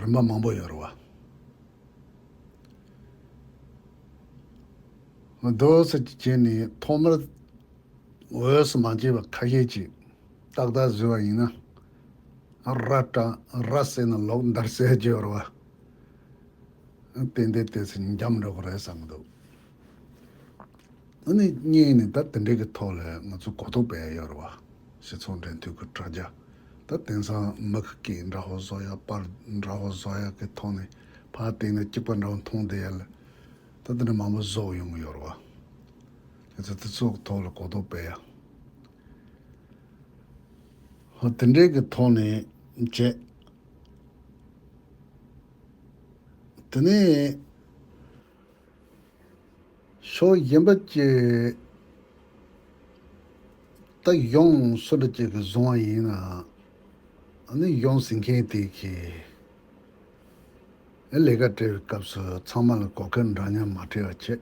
རིམ་པ་མང་པོ་ཡོད་རེད་བ། འདུག་སེ་བྱས་ནས་ཐོག་མར་འོས་སུ་མ་བྱས་པ་ཁ་ཤས་ཅིག་ཏག་ཏག་བཟོས་པ་ཡིན་ན། ར་སྤྲ་ར་ཟེར་ན་ལོག་འདར་སེ་བརྗོད་རེད་བ། ཏན་ཏན་ཏན་ཏན་འཇམ་འགྲོ་གི་རེད་བསམ་གི་འདུག་ཨ་ནི་གཉིས་ནི་ད་དེ་འདྲའི་གི་ཐོག་ལ་ང་ཚོ་གོ་རྟོགས་སྤེལ་ཡ་ཡོད་རེད་བ། སྤྱི་ཚོགས་འབྲེལ་མཐུད་ཀྱི་དྲ་རྒྱ། ད་དེང་སང་མི་གི་སྐད་འདྲ་བོ་བཟོ་ཡ། པར་འདྲ་བོ་བཟོ་ཡ་གི་ཐོག་ནས་ཕར་བལྟས་ན་གཅིག་པ་འདྲ་བོ་མཐོང་བསྡད་ཡ་ལ། ད་དེ་འདྲ་མང་པོ་བཟོ་ཡོང་གི་ཡོད་རེད་བ། དེ་ཚོ་དེ་ཚོ་གི་ཐོག་ལ་གོ་རྟོགས་སྤེལ་ཡ། ཧོ་དེ་འདྲའི་གི་ཐོག་ནས་བྱས། དེ་ནས་ཕྱོགས་གཞན་པ་ཅིག་ད་གཞུང་སུ་འདྲ་ཅིག་གིས་བཟུང་བ་ཡིན་ན། ཨ་ནི་གཞུང་ཟིན་མཁན་དེ་གིས་ལས་ཀ་སྤྲད་པའི་སྐབས་སུ་ཚང་མ་ལ་གོ་སྐབས་འདྲ་མཉམ་མ་སྤྲད་པ་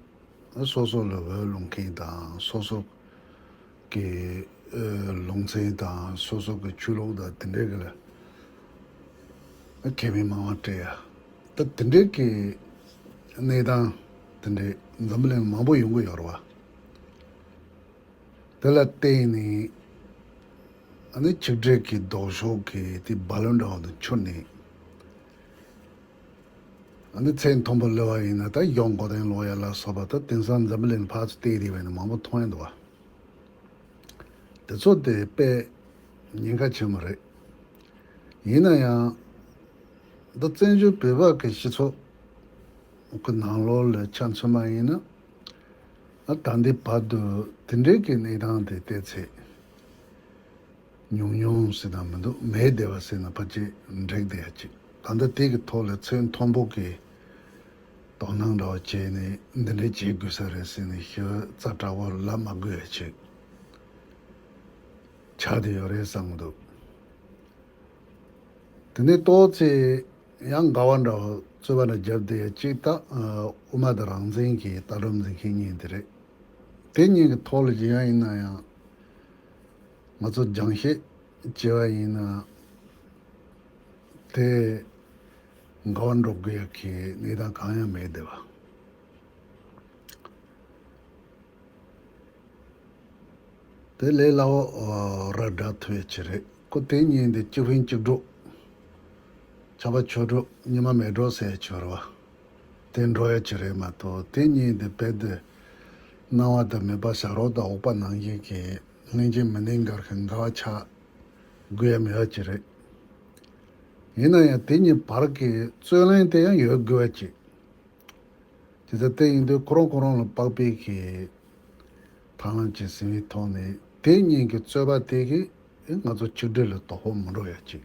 བྱས། སོ་སོ་ལ་འོས་བླུག་མཁན་དང་། སོ་སོ་གི་ཨ་ལུང་ཚན་དང་། སོ་སོ་གི་ཆོས་ལུགས་དང་དེ་འདྲའི་གི་ལ་ཁེ་ཕན་མང་བ་སྤྲད་ཡ། ད་དེ་འདྲའི་གི་གནས་སྟངས་དེ་འདྲའི་འཛམ་བུ་གླིང་མང་པོ་ཡོང་གི་ཡོད་རེད་བ། དེ་ལ་བརྟེན་ནས་ཨ་ནི་ཆིག་སྒྲིལ་གྱི་ལྡོག་ཕྱོགས་ཀྱི་དེ་རྦ་ཀློང་འདྲ་བོ་དེ་འཕྱུར་ནས། ཨ་ནི་ཚད་མཐོན་པོ་སླེབས་པ་ཡིན་ན་ད་གཞུང་མགོ་རྟིང་སློག་ཡ་ལ་སོགས་པ། ད་དེང་སང་འཛམ་བུ་གླིང་ཕར་ཚུར་བལྟས་བསྡད་པ་ཡིན་ན་མང་པོ་མཐོང་ཡ་འདུག་བ། དེ་ཚོ་དེ་དཔེ་ཉེན་ཁ་ཆེན་པོ་རེད། ཡིན་ན་ཡང་ད་བཙན་བྱོལ་བོད་པ་གི་སྤྱི་ཚོགས་ཀྱི་ནང་ལོགས་ལ་ཆ་མཚོན་པ་ཡིན་ན། ཨ་ད་ལྟའི་བར་དུ་དེ་འདྲའི་གི་གནས་སྟངས་དེ་བལྟས་ཚེ། ཉུང་ཉུང་ཟེར་ན་མི་འདུག་མེད་བསྡད་པ་ཟེར་ན་ཕལ་ཆེར་འགྲིག་བསྡད་ཡ་ཅིག་ད་ལྟ་དེ་གི་ཐོག་ལ་ཚད་མཐོན་པོ་གི་དོ་སྣང་འདྲ་བ་བྱས་ནས་འདི་འདྲ་བྱེད་དགོས་ས་རེད་ཟེར་ནས་ཞེ་པོ་ཛ་དྲག་པོ་ལབ་མ་དགོས་ཡ་ཅིག་ཆགས་བསྡད་ཡོད་རེད་བསམ་གི་འདུག་དེ་ནས་ཏོག་ཙེ་ཡང་འགལ་བ་འདྲ་བོ་རྩོད་པ་འདྲ་བརྒྱབ་བསྡད་ཡ་ཅིག་ད་དབུ་མ་དང་རང་བཙན་གྱི་ལྟ་གྲུབ་འཛིན་མཁན་གཉིས་དེ་རེད། དེ་གཉིས་ཀྱི་ཐོག་ལ་ཅི་ཡང་ཡིན་ན་ཡང་། ང་ཚོ་སྦྱང་བཤད་བྱས་པ་ཡིན་ན། དེ་འགལ་བ་འགྲོ་དགོས་ཡ་གི་གནས་སྟངས་གང་ཡང་མེད་བསྡད་པ། དེ་ལས་སླ་བོ་ར་སྒྲ་ཐོས་ཡ་ཅིག་རེད། ཁོ་དེ་གཉིས་འདི་གཅིག་ཕན་གཅིག་གྲོགས། ཆགས་པ་ཆོས་གྲོགས། ཉི་མ་མེ་གྲོགས་ཟེར་ཡ་ཅིག་ཡོད་རེད་བ། དེ་འགྲོ་ཡ་ཅིག་རེད་མ་གཏོགས། དེ་གཉིས་དེ་རྦད་དེ་སྣང་བ་དང་མིད་པ། བྱ་རོག་དང་འུག་པ་ནང་བཞིན་གྱི་ལྷན་ཅིག་མི་གནས་འགལ་གྱི་འགལ་བ་ཆགས་དགོས་ཡ་མེད་པ་ཅིག་རེད། ཡིན་ན་ཡང་དེ་གཉིས་བར་གྱི་རྩོད་གླེང་དེ་ཡང་ཡོད་དགོས་པ་ཅིག་དེ་ལྟར་དེ་ཡིན་དུས་ཁོ་རང་ཁོ་རང་ལ་དཔག་པའི་གི་ཐབས་ལམ་ཅིག་ཟིན་པའི་ཐོག་ནས། དེ་གཉིས་ཀྱི་རྩོད་པ་དེ་གིས་ང་ཚོ་ཆིག་སྒྲིལ་ལ་དོ་ཕོག་མི་འགྲོ་ཡ་ཅིག་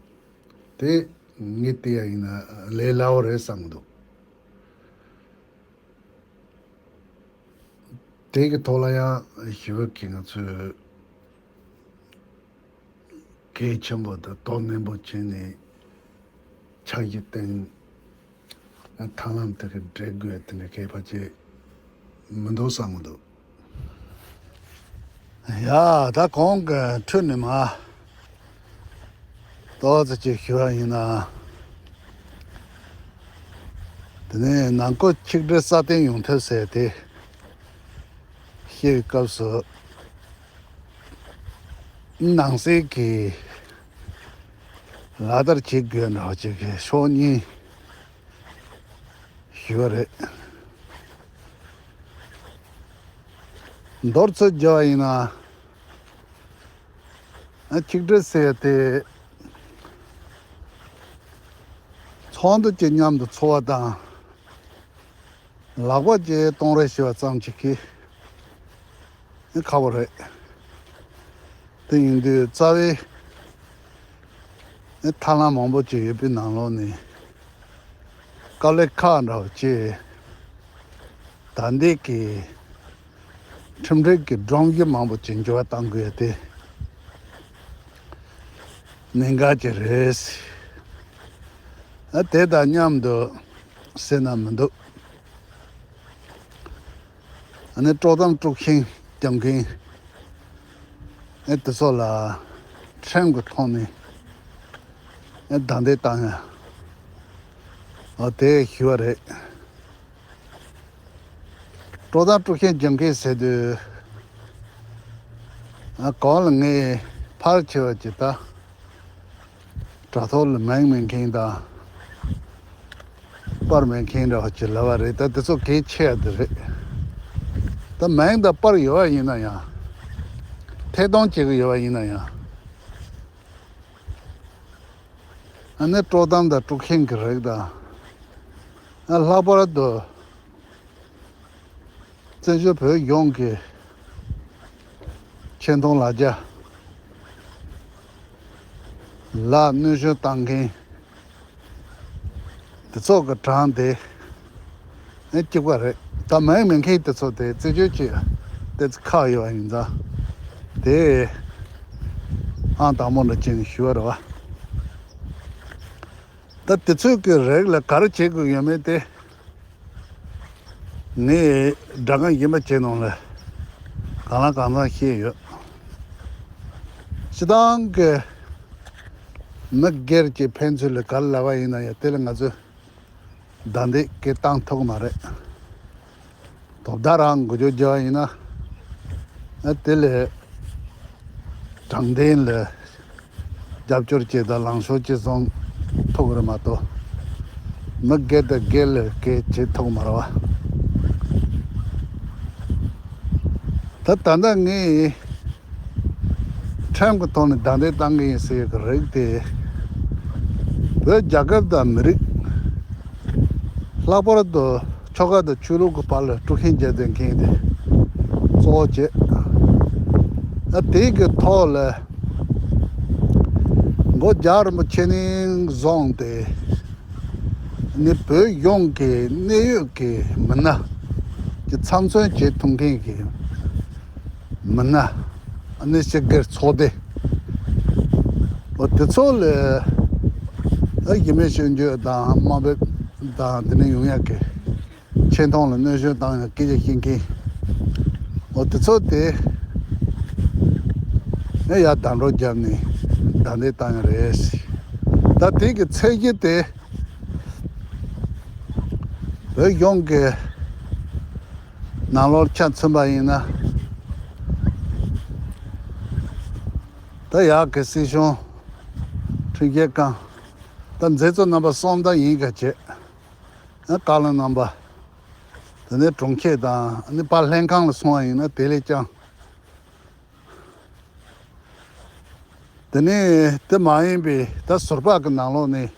དེ་ངས་བལྟས་ཡ་ཡིན་ན་ལས་སླ་བོ་རེད་བསམ་གྱི་འདུག་དེ་གི་ཐོག་ལ་ཡང་ཞི་བ་གིས་ང་ཚོས་གལ་ཆེན་པོ་དང་དོ་ནན་པོ་བྱས་ནས་ ཕྱག་གིས་བསྟན། ཐར་ལམ་དེ་གི་འབྲེལ་དགོས་དེ་འདྲ་གས་ཕལ་ཆེར་མི་འདུག་བསམ་གི་འདུག་ཡ། ད་གོང་གི་འཕྲོས་ནས་མ་ཏོག་ཙམ་ཅིག་ཞུ་བ་ཡིན་ན། དེ་ནས་ནང་ཁུལ་ཆིག་སྒྲིལ་སྲ་བརྟན་ཡོང་ཐབས་ཟེར་དེ་བཤད་པའི་སྐབས་སུ། ནང་གསེས་ཀྱི་ལག་བསྟར་བྱེད་དགོས་འདྲ་བ་ཅིག་གི་ཕྱོགས་གཉིས་ཞུ་བ་རེད། མདོར་ཚུར་བརྗོད་པ་ཡིན་ན། ཨ། ཆིག་སྒྲིལ་ཟེར་དེ་ཚོགས་འདུ་གཅིག་མཉམ་དུ་ཚོགས་པ་དང་། ལག་པ་གཅིག་གཏོང་རེས་བྱེད་པ་ཙམ་ཅིག་གིས་ཨེ་ཁག་པོ་རེད། དེ་ཡིན་དུས་རྩ་བའི་ཨེ་ཐབས་ལམ་མང་པོ་ཅིག་ཡོད་པའི་ནང་ལོགས་ནས་དཀའ་ལས་ཁག་འདྲ་བོ་ཅིག་ད་འདི་གི་ཁྲིམས་སྒྲིག་གི་སྒྲོམ་གཞི་མང་པོ་ཅིག་འགྱུར་བ་གཏང་དགོས་ཡ་དེ་གནད་འགག་ཅིག་རེད། ཨ། དེ་དང་མཉམ་དུ་ཟེར་ན་མི་འདུག་ཨ་ནི་དཀྲོག་གཏམ་དཀྲུག་ཤིང་རྒྱབ་མཁན་ཨེ་དེ་ཚོ་ལ་ཁྲིམས་ཀྱི་ཐོག་ནས་ཨེ་རྡུང་རྡེག་བཏང་ཡ། ཨ། དེ་ཞུ་བ་རེད། དཀྲོག་གཏམ་དཀྲུག་ཤིང་རྒྱབ་མཁན་ཟེར་དུས། ཨ། གོང་ལ་ངས་ཕལ་ཆེ་བ་ཅིག་ད་དྲ་ཐོག་ལ་མིང་མེད་མཁན་དང་། པར་མེད་མཁན་འདྲ་བ་ཅིག་ལབ་པ་རེད། ད་དེ་ཚོ་གལ་ཆེ་ཡ་དེ་རེད། ད་མིང་དང་པར་ཡོད་པ་ཡིན་ན་ཡང་། ཐད་གཏོང་བྱེད་ཀྱི་ཡོད་པ་ཡིན་ན་ཡང་། ཨ་ནི་དཀྲོག་གཏམ་དང་དཀྲུག་ཤིང་གི་རིགས་དང་། ཨ། ལྷག་པར་དུ་བཙན་བྱོལ་བོད་ལྗོངས་ཀྱི་ཆེ་མཐོང་ལ་རྒྱ་ལ་གནོད་སྐྱོན་བཏང་མཁན་དེ་ཚོ་གི་གྲངས་དེ་ཨེ་གཅིག་པ་རེད། ད་མིང་མེད་མཁན་དེ་ཚོ་དེ་རྩད་གཅོད་བྱེད་ཏོག་ཙམ་ཁག་ཡོད་པ་ཡིན་ཙང་། དེ་ཨང་དང་པོ་འདྲ་བྱས་ནས་ཞུ་བ་རེད་པ། ད་དེ་ཚོ་གི་རིགས་ལ་ག་རེ་བྱེད་དགོས་ཡོད་མེད་དེ། ངས་སྒྲ་སྒམ་གཞན་པ་ཅིག་ནང་ལ་གང་ལ་གང་འཚམ་བཤད་ཡོད། སྤྱིར་བཏང་གི་མི་སྒེར་གྱི་ཕན་ཚུན་ལ་ག་རེ་ལབ་པ་ཡིན་ན་ཡང་དེ་ལ་ང་ཚོས་རྡུང་རྡེག་གི་བཏང་ཐུབ་ཀྱི་མ་རེད། དོ་བདག་རང་འགུལ་སྐྱོད་རྒྱག་པ་ཡིན་ན། ཨ། དེ་ལས་དྲང་བདེན་ལ་རྒྱབ་སྐྱོར་བྱེད་དང་ལངས་ཕྱོགས་ཅིག་བཟུང་ཐུབ་ཀྱི་རེད་མ་གཏོགས། མི་སྒེར་དང་སྒེར་ལ་སྐད་བྱེད་ཐུབ་ཀྱི་མ་རེད་པ། ད་ད་ལྟ་ངས་ཁྲིམས་ཀྱི་ཐོག་ནས་རྡུང་རྡེག་བཏང་གི་ཡིན་ཟེར་གྱི་རིགས་དེ། བོད་རྒྱལ་ཁབ་དང་མི་རིགས། ལྷག་པར་དུ་ཆོལ་ཁ་དང་ཆོས་ལུགས་ཀྱི་བར་ལ་དཀྲུག་ཤིང་རྒྱག་བསྡད་མཁན་དེ་གཙོ་བོ་བྱེད། ཨ། དེ་གི་ཐོག་ལ་མགོ་རྒྱལ་བ་རིན་པོ་ཆེ་ནས་བཟུང་སྟེ། ནི་བོད་ཡོངས་ཀྱི་གནད་ཡོད་ཀྱི་མི་སྣ་གི་ཚབ་མཚོན་བྱེད་ཐུབ་མཁན་གྱི་མི་སྣ། ཨ་ནི་སྤྱི་སྒེར་ཚོགས་སྡེ། འོ་དེ་ཚོ་ལ་ཨ་གཞི་མེད་སྐྱོན་བརྗོད་དང་དམའ་འབེབས་དང་དེ་ནས་ཡོང་ཡག་གི་ཆེ་མཐོང་ལ་གནོད་སྐྱོན་བཏང་ཡག་སྐད་ཆ་བཤད་མཁན། འོ་དེ་ཚོ་དེ་ཨེ་ཡར་བདའ་འགྲོ་བརྒྱབ་ནས་རྡུང་རྡེག་བཏང་ཡག་རེད། ད་དེ་གི་ཚད་གཞི་དེ། བོད་གཞུང་གི་ནང་ལོགས་ཆ་མཚོན་པ་ཡིན་ན། ད་ཡག་གི་སྲིད་གཞུང་། ཁྲིམས་ཁང་། ད་མཛད་གཙོ་རྣམ་པ་གསུམ་ད་ཡིན་ག་བྱེད། བཀའ་བློན་རྣམ་པ། དེ་ནས་དྲུང་ཆེ་དང་ནི་དཔལ་ལྷན་ཁང་ལ་སོང་བ་ཡིན་ན་དེ་ལས་ཀྱང་། དེ་ནས་དེ་མ་ཡིན་པའི་ད་ཟུར་པ་གི་ནང་ལོགས་ནས་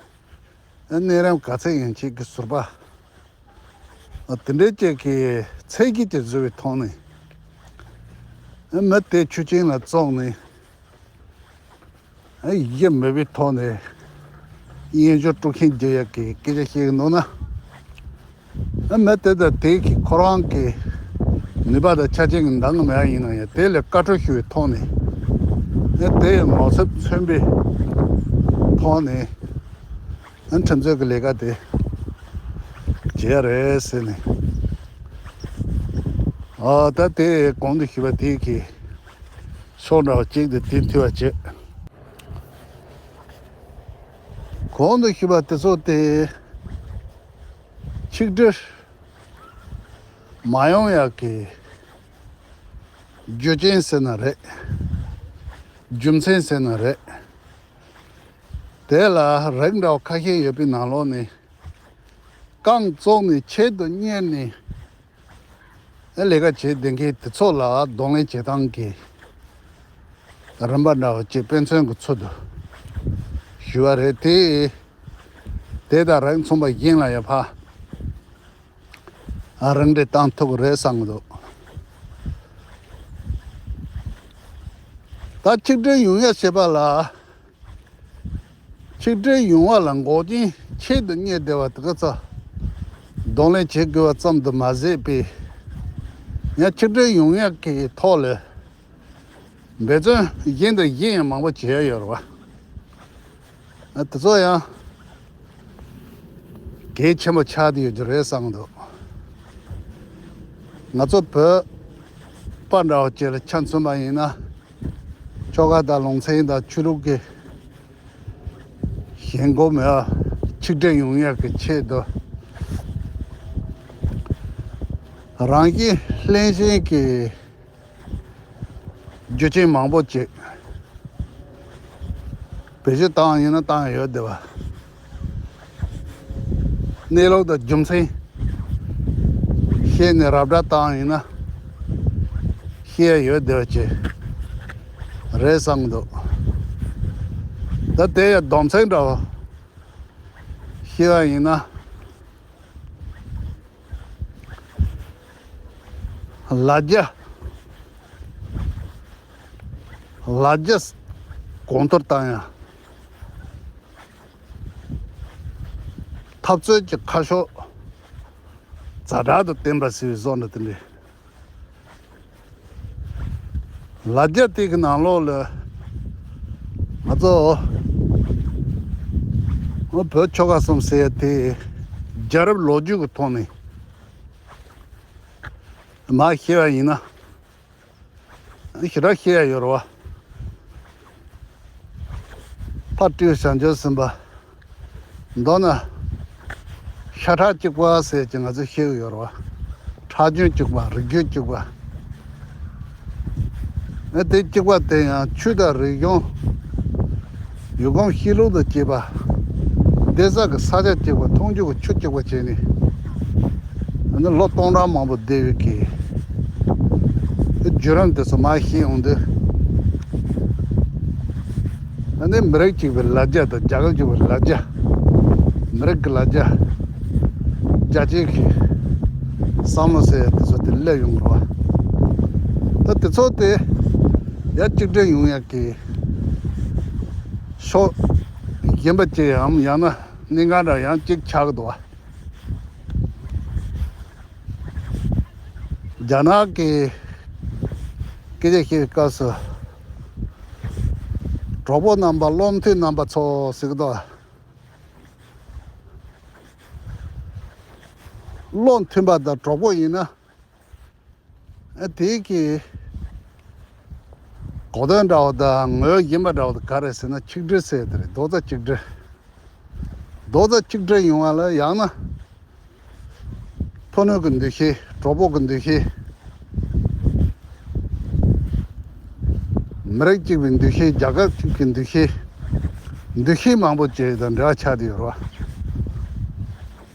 གནས་རིམ་ག་ཚད་ཡིན་ཆེད་ཀྱི་ཟུར་པ། དེ་འདྲའི་ཅིག་གི་ཚད་གཞི་དེ་བཟོ་བའི་ཐོག་ནས་མི་དེ་ཆོས་ཅན་ལ་བཙོང་ནས། གཞི་མེད་པའི་ཐོག་ནས་དབྱེན་སྦྱོར་དཀྲུག་ཤིང་རྒྱག་ཡག་གི་སྐད་ཆ་བཤད་ཀྱི་འདུག་ན། མི་དེ་དང་དེ་གི་ཁོ་རང་གི་ནུས་པ་དང་ཆ་རྐྱེན་གྱི་འདང་གི་མེད་པ་ཡིན་ན་ཡང་དེ་ལ་བཀའ་འཁྲོལ་ཞུ་བའི་ཐོག་ནས། དེ་ཡི་ངོ་ཚབ་མཚོན་པའི་ཐོག་ནས་ ཨ་ཁྲིམས་རྩོད་ཀྱི་ལས་ཀ་དེ་བྱེད་ཡ་རེད་ཟེར་ནས། ཨ་ད་དེ་གོང་དུ་ཞུས་པ་དེ་གི་ཕྱོགས་འདྲ་བ་གཅིག་དེ་དེ་མཐུད་པ་བྱེད། གོང་དུ་ཞུས་པ་དེ་ཚོ་དེ་ཆིག་སྒྲིལ་མ་ཡོང་ཡག་གི་རྒྱུ་རྐྱེན་ཟེར་ན་རེད། རྒྱུ་མཚན་ཟེར་ན་རེད། དེ་ལ་རིགས་འདྲ་བ་ཁ་ཤས་ཡོད་པའི་ནང་ལོགས་ནས་རྐང་བཙུགས་ནས་ཆེད་དུ་གཉེར་ནས་ལས་ཀ་བྱེད་བསྡད་མཁན་དེ་ཚོ་ལ་གདོང་ལེན་བྱེད་སྟངས་ཀྱི་རིམ་པ་འདྲ་བ་ཅིག་དཔེ་མཚོན་གྱི་ཚུལ་དུ་ཞུ་བ་རེད་དེ། དེ་དང་རིགས་མཚུངས་པ་གཞན་ལ་ཡང་ཕར་རིགས་འགྲེ་བཏང་ཐུབ་ཀྱི་རེད་བསམ་གྱི་འདུག་ད་ཆིག་སྒྲིལ་ཡོང་ཡ་བྱེད་པ་ལ། ཆིག་སྒྲིལ་ཡོང་བ་ལ་འགོག་རྐྱེན་ཆེད་དུ་གཉེར་བསྡད་པ་དེ་ག་ཚོ་གདོང་ལེན་བྱེད་དགོས་པ་ཙམ་དུ་མ་ཟད་པའི། ཡང་ཆིག་སྒྲིལ་ཡོང་ཡག་གི་ཐོག་ལ་འབད་བརྩོན་གཞན་དང་གཞན་ཡང་མང་པོ་བྱས་ཡོད་རེད་བ། དེ་ཚོ་ཡང་གལ་ཆེན་པོ་ཆགས་བསྡད་ཡོད་རྒྱུ་རེད་བསམ་གྱི་འདུག་ང་ཚོ་བོད་པ་འདྲ་བོ་བཅས་ལ་ཆ་མཚོན་པ་ཡིན་ན། ཆོལ་ཁ་དང་ལུང་ཚན་དང་ཆོས་ལུགས་ཀྱི་ཞེན་ཁོག་མེད་པ་ཆིག་སྒྲིལ་ཡོང་ཡག་གི་ཆེད་དུ། རང་བཞིན་ལྷན་སྐྱེས་ཀྱི་རྒྱུ་རྐྱེན་མང་པོ་ཅིག་བེད་སྤྱོད་བཏང་ཡིན་ན་བཏང་ཡོད་བསྡད་པ། གནས་ལུགས་དང་རྒྱུ་མཚན་ཤེས་ནས་ར་སྤྲོད་བཏང་ཡིན་ན་ཤེས་ཡ་ཡོད་བསྡད་པ་ཅིག་རེད་བསམ་གྱི་འདུག་ད་དེ་ཡང་སྡོམ་ཚིག་འདྲ་བོ་ཤེས་པ་ཡིན་ན། ལ་རྒྱ། ལ་རྒྱ་གོང་མཐོར་བཏང་ཡ། འཐབ་རྩོད་ཀྱི་ཁ་ཕྱོགས་ཛ་དྲག་ཏུ་བསྟན་པ་ཟེར་བའི་བཟོ་འདྲ་དེ་འདྲས། ལ་རྒྱ་དེ་གི་ནང་ལོགས་ལ་ང་ཚོ་བོད་ཆོལ་ཁ་གསུམ་ཟེར་ཡ་དེ་རྒྱལ་རབས་ལོ་རྒྱུས་ཀྱི་ཐོག་ནས་མར་བཤད་པ་ཡིན་ན། ཞེ་དྲག་བཤད་ཡ་ཡོད་རེད་བ། ཕར་སྤྲེའུ་བྱང་ཆུབ་སེམས་དཔའ། མདོར་ན་ཤ་ཁྲག་གཅིག་པ་ཟེར་གྱི་ང་ཚོས་བཤད་ཀྱི་ཡོད་རེད་བ། ཁྲག་རྒྱུན་གཅིག་པ། རིགས་རྒྱུད་གཅིག་པ། ཨ་དེ་གཅིག་པ་དེ་ཡང་ཆོས་དང་རིག་གཞུང་། ཡུལ་གོམས་གཤིས་ལུགས་དང་བཅས་པ། གདན་ས་གི་ས་ཆ་གཅིག་པ། འཐུང་རྒྱུ་གི་ཆུ་གཅིག་པ་བྱས་ནས། ཨ་ནི་ལོ་སྟོང་ཕྲག་མང་པོ་བསྡད་ཡོད་ཀྱི་བརྒྱུད་རིམ་དེ་ཚོ་མར་ཤེས་ཡོང་དུས། ཨ་ནི་མི་རིགས་གཅིག་པའི་ལ་རྒྱ་དང་རྒྱལ་ཁབ་གཅིག་པའི་ལ་རྒྱ། མི་རིགས་ཀྱི་ལ་རྒྱ། རྒྱལ་གཅེས་ཀྱི་བསམ་བློ་ཟེར་ཡ་དེ་ཚོ་དེ་སླེབས་ཡོང་གི་རེད་བ། ད་དེ་ཚོ་དེ་ཡར་གཅིག་སྒྲིལ་ཡོང་ཡག་གི་ཕྱོགས་གཞན་པ་ཅིག་འམ། ཡང་ན་གནད་འགག་འདྲ་ཡང་གཅིག་ཆགས་ཀྱི་འདུག་བ། རྒྱ་ནག་གི་སྐད་ཆ་བཤད་པའི་སྐབས་སུ། གྲོགས་པོ་རྣམ་པ། བློ་མཐུན་རྣམ་པ་ཚོ་ཟེར་གྱི་འདུག་བློ་མཐུན་པ་དང་གྲོགས་པོ་ཡིན་ན། ཨ་དེ་གི་གོ་དོན་འདྲ་བོ་དང་ངོས་གཞན་པ་འདྲ་བོ་དང་ག་རེ་ཟེར་ན། ཆིག་སྒྲིལ་ཟེར་དེ་རེད། རྡོག་རྩ་གཅིག་སྒྲིལ། རྡོག་རྩ་གཅིག་སྒྲིལ་ཡོང་བ་ལ་ཡང་ན། ཕུ་ནུ་གི་འདུ་ཤེས། གྲོགས་པོ་གི་འདུ་ཤེས། མི་རིགས་གཅིག་པའི་འདུ་ཤེས། རྒྱལ་ཁབ་གཅིག་གི་འདུ་ཤེས། འདུ་ཤེས་མང་པོ་བཅས་དང་འབྲེལ་བ་ཆགས་བསྡད་ཡོད་རེད་བ།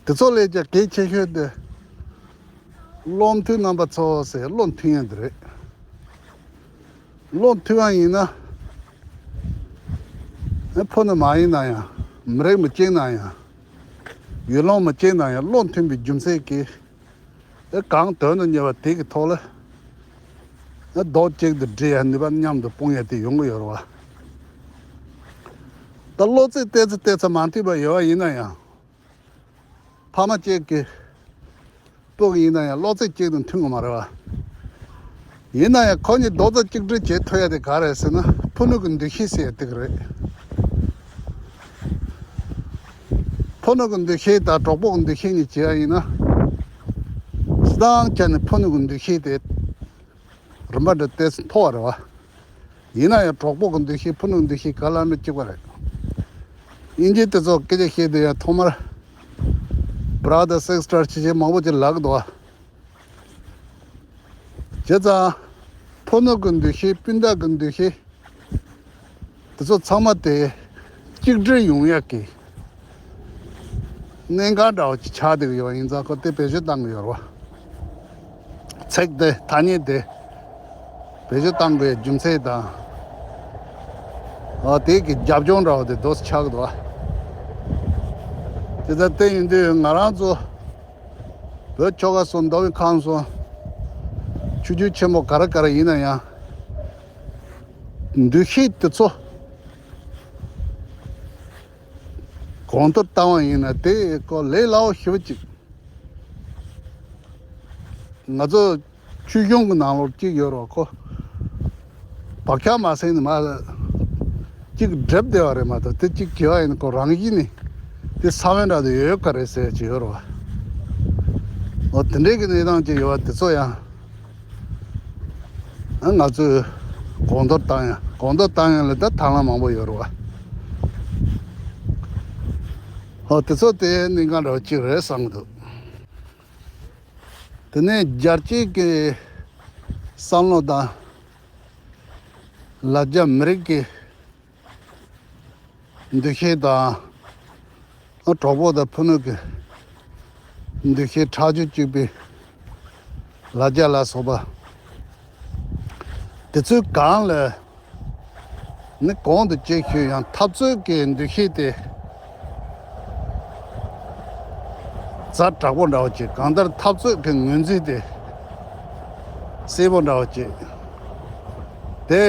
དེ་ཚོ་ལས་ཀྱང་གལ་ཆེ་ཤོས་དེ་བློ་མཐུན་རྣམ་པ་ཚོ་ཟེར། བློ་མཐུན་ཡ་འདི་རེད། བློ་མཐུན་པ་ཡིན་ན། ཕུ་ནུ་མ་ཡིན་ན་ཡང་། མི་རིགས་མི་གཅིག་ན་ཡང་། ཡུལ་ལུང་མི་གཅིག་ན་ཡང་། བློ་མཐུན་པའི་རྒྱུ་མཚན་གྱིས། ཨེ་གང་དོན་དུ་གཉེར་བ་དེ་གི་ཐོག་ལ། ཨེ་རྡོག་གཅིག་ཏུ་སྒྲིལ་ཡ། ནུས་པ་མཉམ་དུ་སྤུངས་ཡ་དེ་ཡོང་གི་ཡོད་རེད་བ། ད་བློ་རྩེ་བལྟས་ཚེ་བལྟས་ཚེ་མ་མཐུན་པ་ཡོད་པ་ཡིན་ན་ཡང་། ཕ་མ་གཅིག་གི་སྤུ་གུ་ཡིན་ན་ཡང་བློ་རྩེ་གཅིག་ཏུ་མཐུན་གི་མ་རེད་བ། ཡིན་ན་ཡང་ཁོ་གཉིས་རྡོག་རྩ་གཅིག་སྒྲིལ་བྱེད་ཐུབ་ཡ་དེ་ག་རེད་ཟེར་ན། ཕུ་ནུ་གི་འདུ་ཤེས་ཟེར་ཡ་དེ་ག་རེད། ཕུ་ནུ་གི་འདུ་ཤེས་དང་གྲོགས་པོ་གི་འདུ་ཤེས་གཉིས་བྱས་པ་ཡིན་ན། སྤྱིར་བཏང་ཆ་ནས་ཕུ་ནུ་གི་འདུ་ཤེས་དེ་རིམ་པ་འདྲ་ཏོག་ཙམ་མཐོ་བ་རེད་བ། ཡིན་ན་ཡང་གྲོགས་པོ་གི་འདུ་ཤེས་ཕུ་ནུ་གི་འདུ་ཤེས་ག་ལ་མེད་གཅིག་པ་རེད། དབྱིན་ཇི་དེ་ཚོ་སྐད་ཆ་བཤད་དུས་ཡང་ཐོག་མར་brother sister ཅེས་བྱས་མང་པོ་ཅིག་ལབ་ཀྱི་འདུག་བ། བྱས་ཙང་ཕུ་ནུ་གི་འདུ་ཤེས་སྤུན་ཟླ་གི་འདུ་ཤེས་དེ་ཚོ་ཚང་མ་དེ་གཅིག་སྒྲིལ་ཡོང་ཡག་གི་གནད་འགག་འདྲ་བོ་ཅིག་ཆགས་བསྡད་ཀྱི་ཡོད་པ་ཡིན་ཙང་ཁོ་དེ་བེད་སྤྱོད་གཏང་གི་ཡོད་རེད་བ། ཚིག་དེ་ཐ་སྙད་དེ་བེད་སྤྱོད་གཏང་དགོས་རྒྱུ་མཚན་དང་། ཨ་དེ་གི་རྒྱབ་ལྗོངས་འདྲ་བོ་དེ་འདུག་སེ་ཆགས་ཀྱི་འདུག་བ། དེ་ལྟར་དེ་ཡིན་དུས་ང་རང་ཚོ་བོད་ཆོལ་ཁ་གསུམ་མདོ་དབུས་ཁམས་གསུམ་ཆོས་བརྒྱུད་ཆེན་པོ་ག་རེ་ག་རེ་ཡིན་ན་ཡང་འདུ་ཤེས་དེ་ཚོ་གོང་མཐོར་བཏང་བ་ཡིན་ན་དེ་ཀོ་ལས་སླ་བོ་ཞེ་པོ་ཅིག་ང་ཚོ་ཆོས་གཞུང་གི་ནང་ལོགས་གཅིག་ཡོད་རེད་ཁོ། བག་ཆགས་མ་ཟིན་ནས་མ་གཅིག་སྒྲིབ་བསྡད་པ་རེད་མ་གཏོགས་དེ་གཅིག་བྱས་པ་ཡིན་ན་ཁོ་རང་བཞིན་ནས་དེ་ས་བོན་འདྲ་དེ་ཡོད་ག་རེད་ཟེར་གྱི་ཡོད་རེད་བ། འོ་དེ་འདྲའི་གི་གནས་སྟངས་ཅིག་ཡོད་པ་དེ་ཚོ་ཡང་ང་ཚོས་གོང་མཐོར་བཏང་ཡ་གོང་མཐོར་བཏང་ཡ་ལ་ད་ཐབས་ལམ་མང་པོ་ཡོད་རེད་བ། འོ་དེ་ཚོ་དེ་གནད་འགག་འདྲ་བོ་གཅིག་རེད་བསམ་གྱི་འདུག་དེ་ནས་རྒྱལ་སྤྱིའི་གི་བསམ་བློ་དང་ལ་རྒྱ་མི་རིགས་ཀྱི་འདུ་ཤེས་དང་གྲོགས་པོ་དང་ཕུ་ནུ་གི་འདུ་ཤེས་ཁྲག་རྒྱུད་གཅིག་པའི་ལ་རྒྱ་ལ་སོགས་པ་དེ་ཚོའི་སྒང་ལ་ནི་གོང་དུ་ཅིག་ཞུས་ཡང་འཐབ་རྩོད་ཀྱི་འདུ་ཤེས་དེ་ཛ་དྲག་པོ་འདྲ་བོ་ཅིག་གང་ལྟར་འཐབ་རྩོད་ཀྱི་ངོས་འཛིན་དེ་གསལ་པོ་འདྲ་བོ་ཅིག་དེ་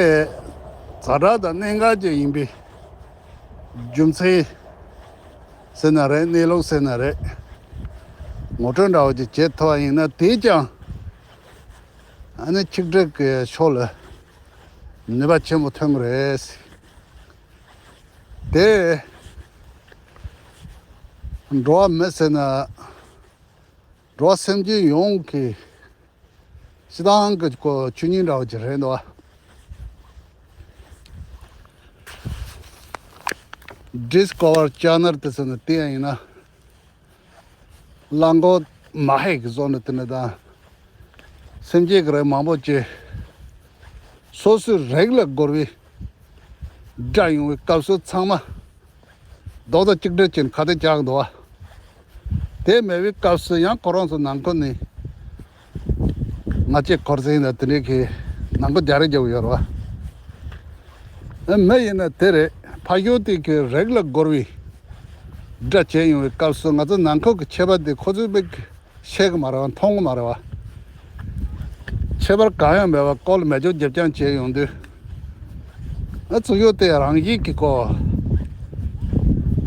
ཛ་དྲག་དང་གནད་འགག་ཅིག་ཡིན་པའི་རྒྱུ་མཚན་ཟེར་ན་རེད། གནས་ལུགས་ཟེར་ན་རེད། ངོ་སྤྲོད་འདྲ་བོ་ཅིག་བྱེད་ཐུབ་པ་ཡིན་ན་དེས་ཀྱང་ཨ་ནི་ཆིག་སྒྲིལ་གྱི་ཕྱོགས་ལ་ནུས་པ་ཆེན་པོ་ཐོན་གྱི་རེད། དེ་འགྲོ་བ་མི་ཟེར་ན་འགྲོ་བ་སེམས་ཅན་ཡོངས་ཀྱི་སྤྱི་བཏང་གི་ཁོ་ཆོས་ཉིད་འདྲ་བོ་ཅིག་རེད་འདུག་བ། Discover Channel དེ་ཚོ་ནས་བལྟས་ཡིན་ན་གླང་མགོ་མ་ཧེ་གི་བཟོ་ནས་དེ་ནས་དང་སེམས་ཅན་གྱི་རིགས་མང་པོ་ཅིག་སོ་སོའི་རིགས་ལ་རྒོལ་བའི་དགྲ་ཡོང་བའི་སྐབས་སུ་ཚང་མ་རྡོག་རྩ་གཅིག་སྒྲིལ་གྱིས་ཁ་གཏད་བཅག་འདུག་བ། དེ་མེད་པའི་སྐབས་སུ་ཡང་ཁོ་རང་ཚོ་ནང་ཁུལ་ནས་ང་བཅས་འཁོར་ཟིང་དང་དེ་འདྲའི་གི་ནང་ཁུལ་རྒྱག་རེས་རྒྱག་གི་ཡོད་རེད་བ། མི་ཡིན་ན་དེ་རེད། ཕ་ཤུལ་དེ་གི་རིགས་ལ་རྒོལ་བའི་དགྲ་བྱས་ཡོང་བའི་སྐབས་སུ་ང་ཚོ་ནང་ཁུལ་གྱི་ཁྱད་པར་དེ་ཁོ་ཚོས་མིག་ཤེས་གི་མ་རེད་བ། མཐོང་གི་མ་རེད་བ། ཁྱད་པར་གང་ཡང་མེད་པ་ཀོ་ལ་མེ་སྒྱོགས་རྒྱབ་རྐྱང་བྱས་ཡོང་དུས། ཨ་ཚུགས་ཡོད་དེ་རང་བཞིན་གྱི་ཀོ་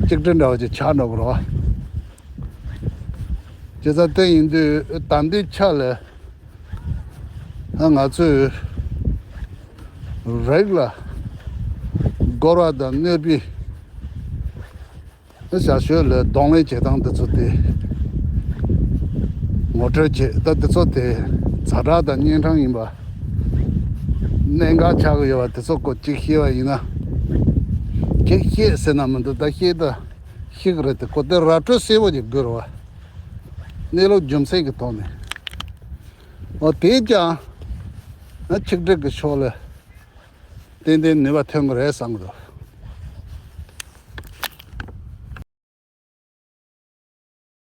གཅིག་སྒྲིལ་འདྲ་བ་ཅིག་ཆགས་འགྲོ་གི་རེད་བ། བྱས་ཙང་དེ་ཡིན་དུས་ད་ལྟའི་ཆ་ལ་ཨ་ང་ཚོས་རིགས་ལ་རྒོལ་བ་དང་གནོད་པའི་བྱ་སྤྱོད་ལ་གདོང་ལེན་བྱེད་སྟངས་འདི་ཚོ་དེ་ངོ་སྤྲོད་བྱེད། ད་འདི་ཚོ་དེ་ཛ་དྲག་དང་གཉན་འཕྲང་ཡིན་པ་གནད་འགག་ཆགས་ཀྱི་ཡོད་པ་དེ་ཚོ་སྐོར་གཅིག་བཤད་པ་ཡིན་ན། གཅིག་བཤད་ཟེར་ན་མི་འདུག་ད་བཤད་ད་ཤེས་ཀྱི་རེད། དེ་སྐོར་དེ་ར་སྤྲོད་གསལ་པོ་ཅིག་དགོས་རེད་བ། གནས་ལུགས་རྒྱུ་མཚན་གྱི་ཐོག་ནས། འོ་དེས་ཀྱང་ཆིག་སྒྲིལ་གྱི་ཕྱོགས་ལ་ཏན་ཏན་ནུས་པ་ཐོན་གྱི་རེད་བསམ་གྱི་འདུག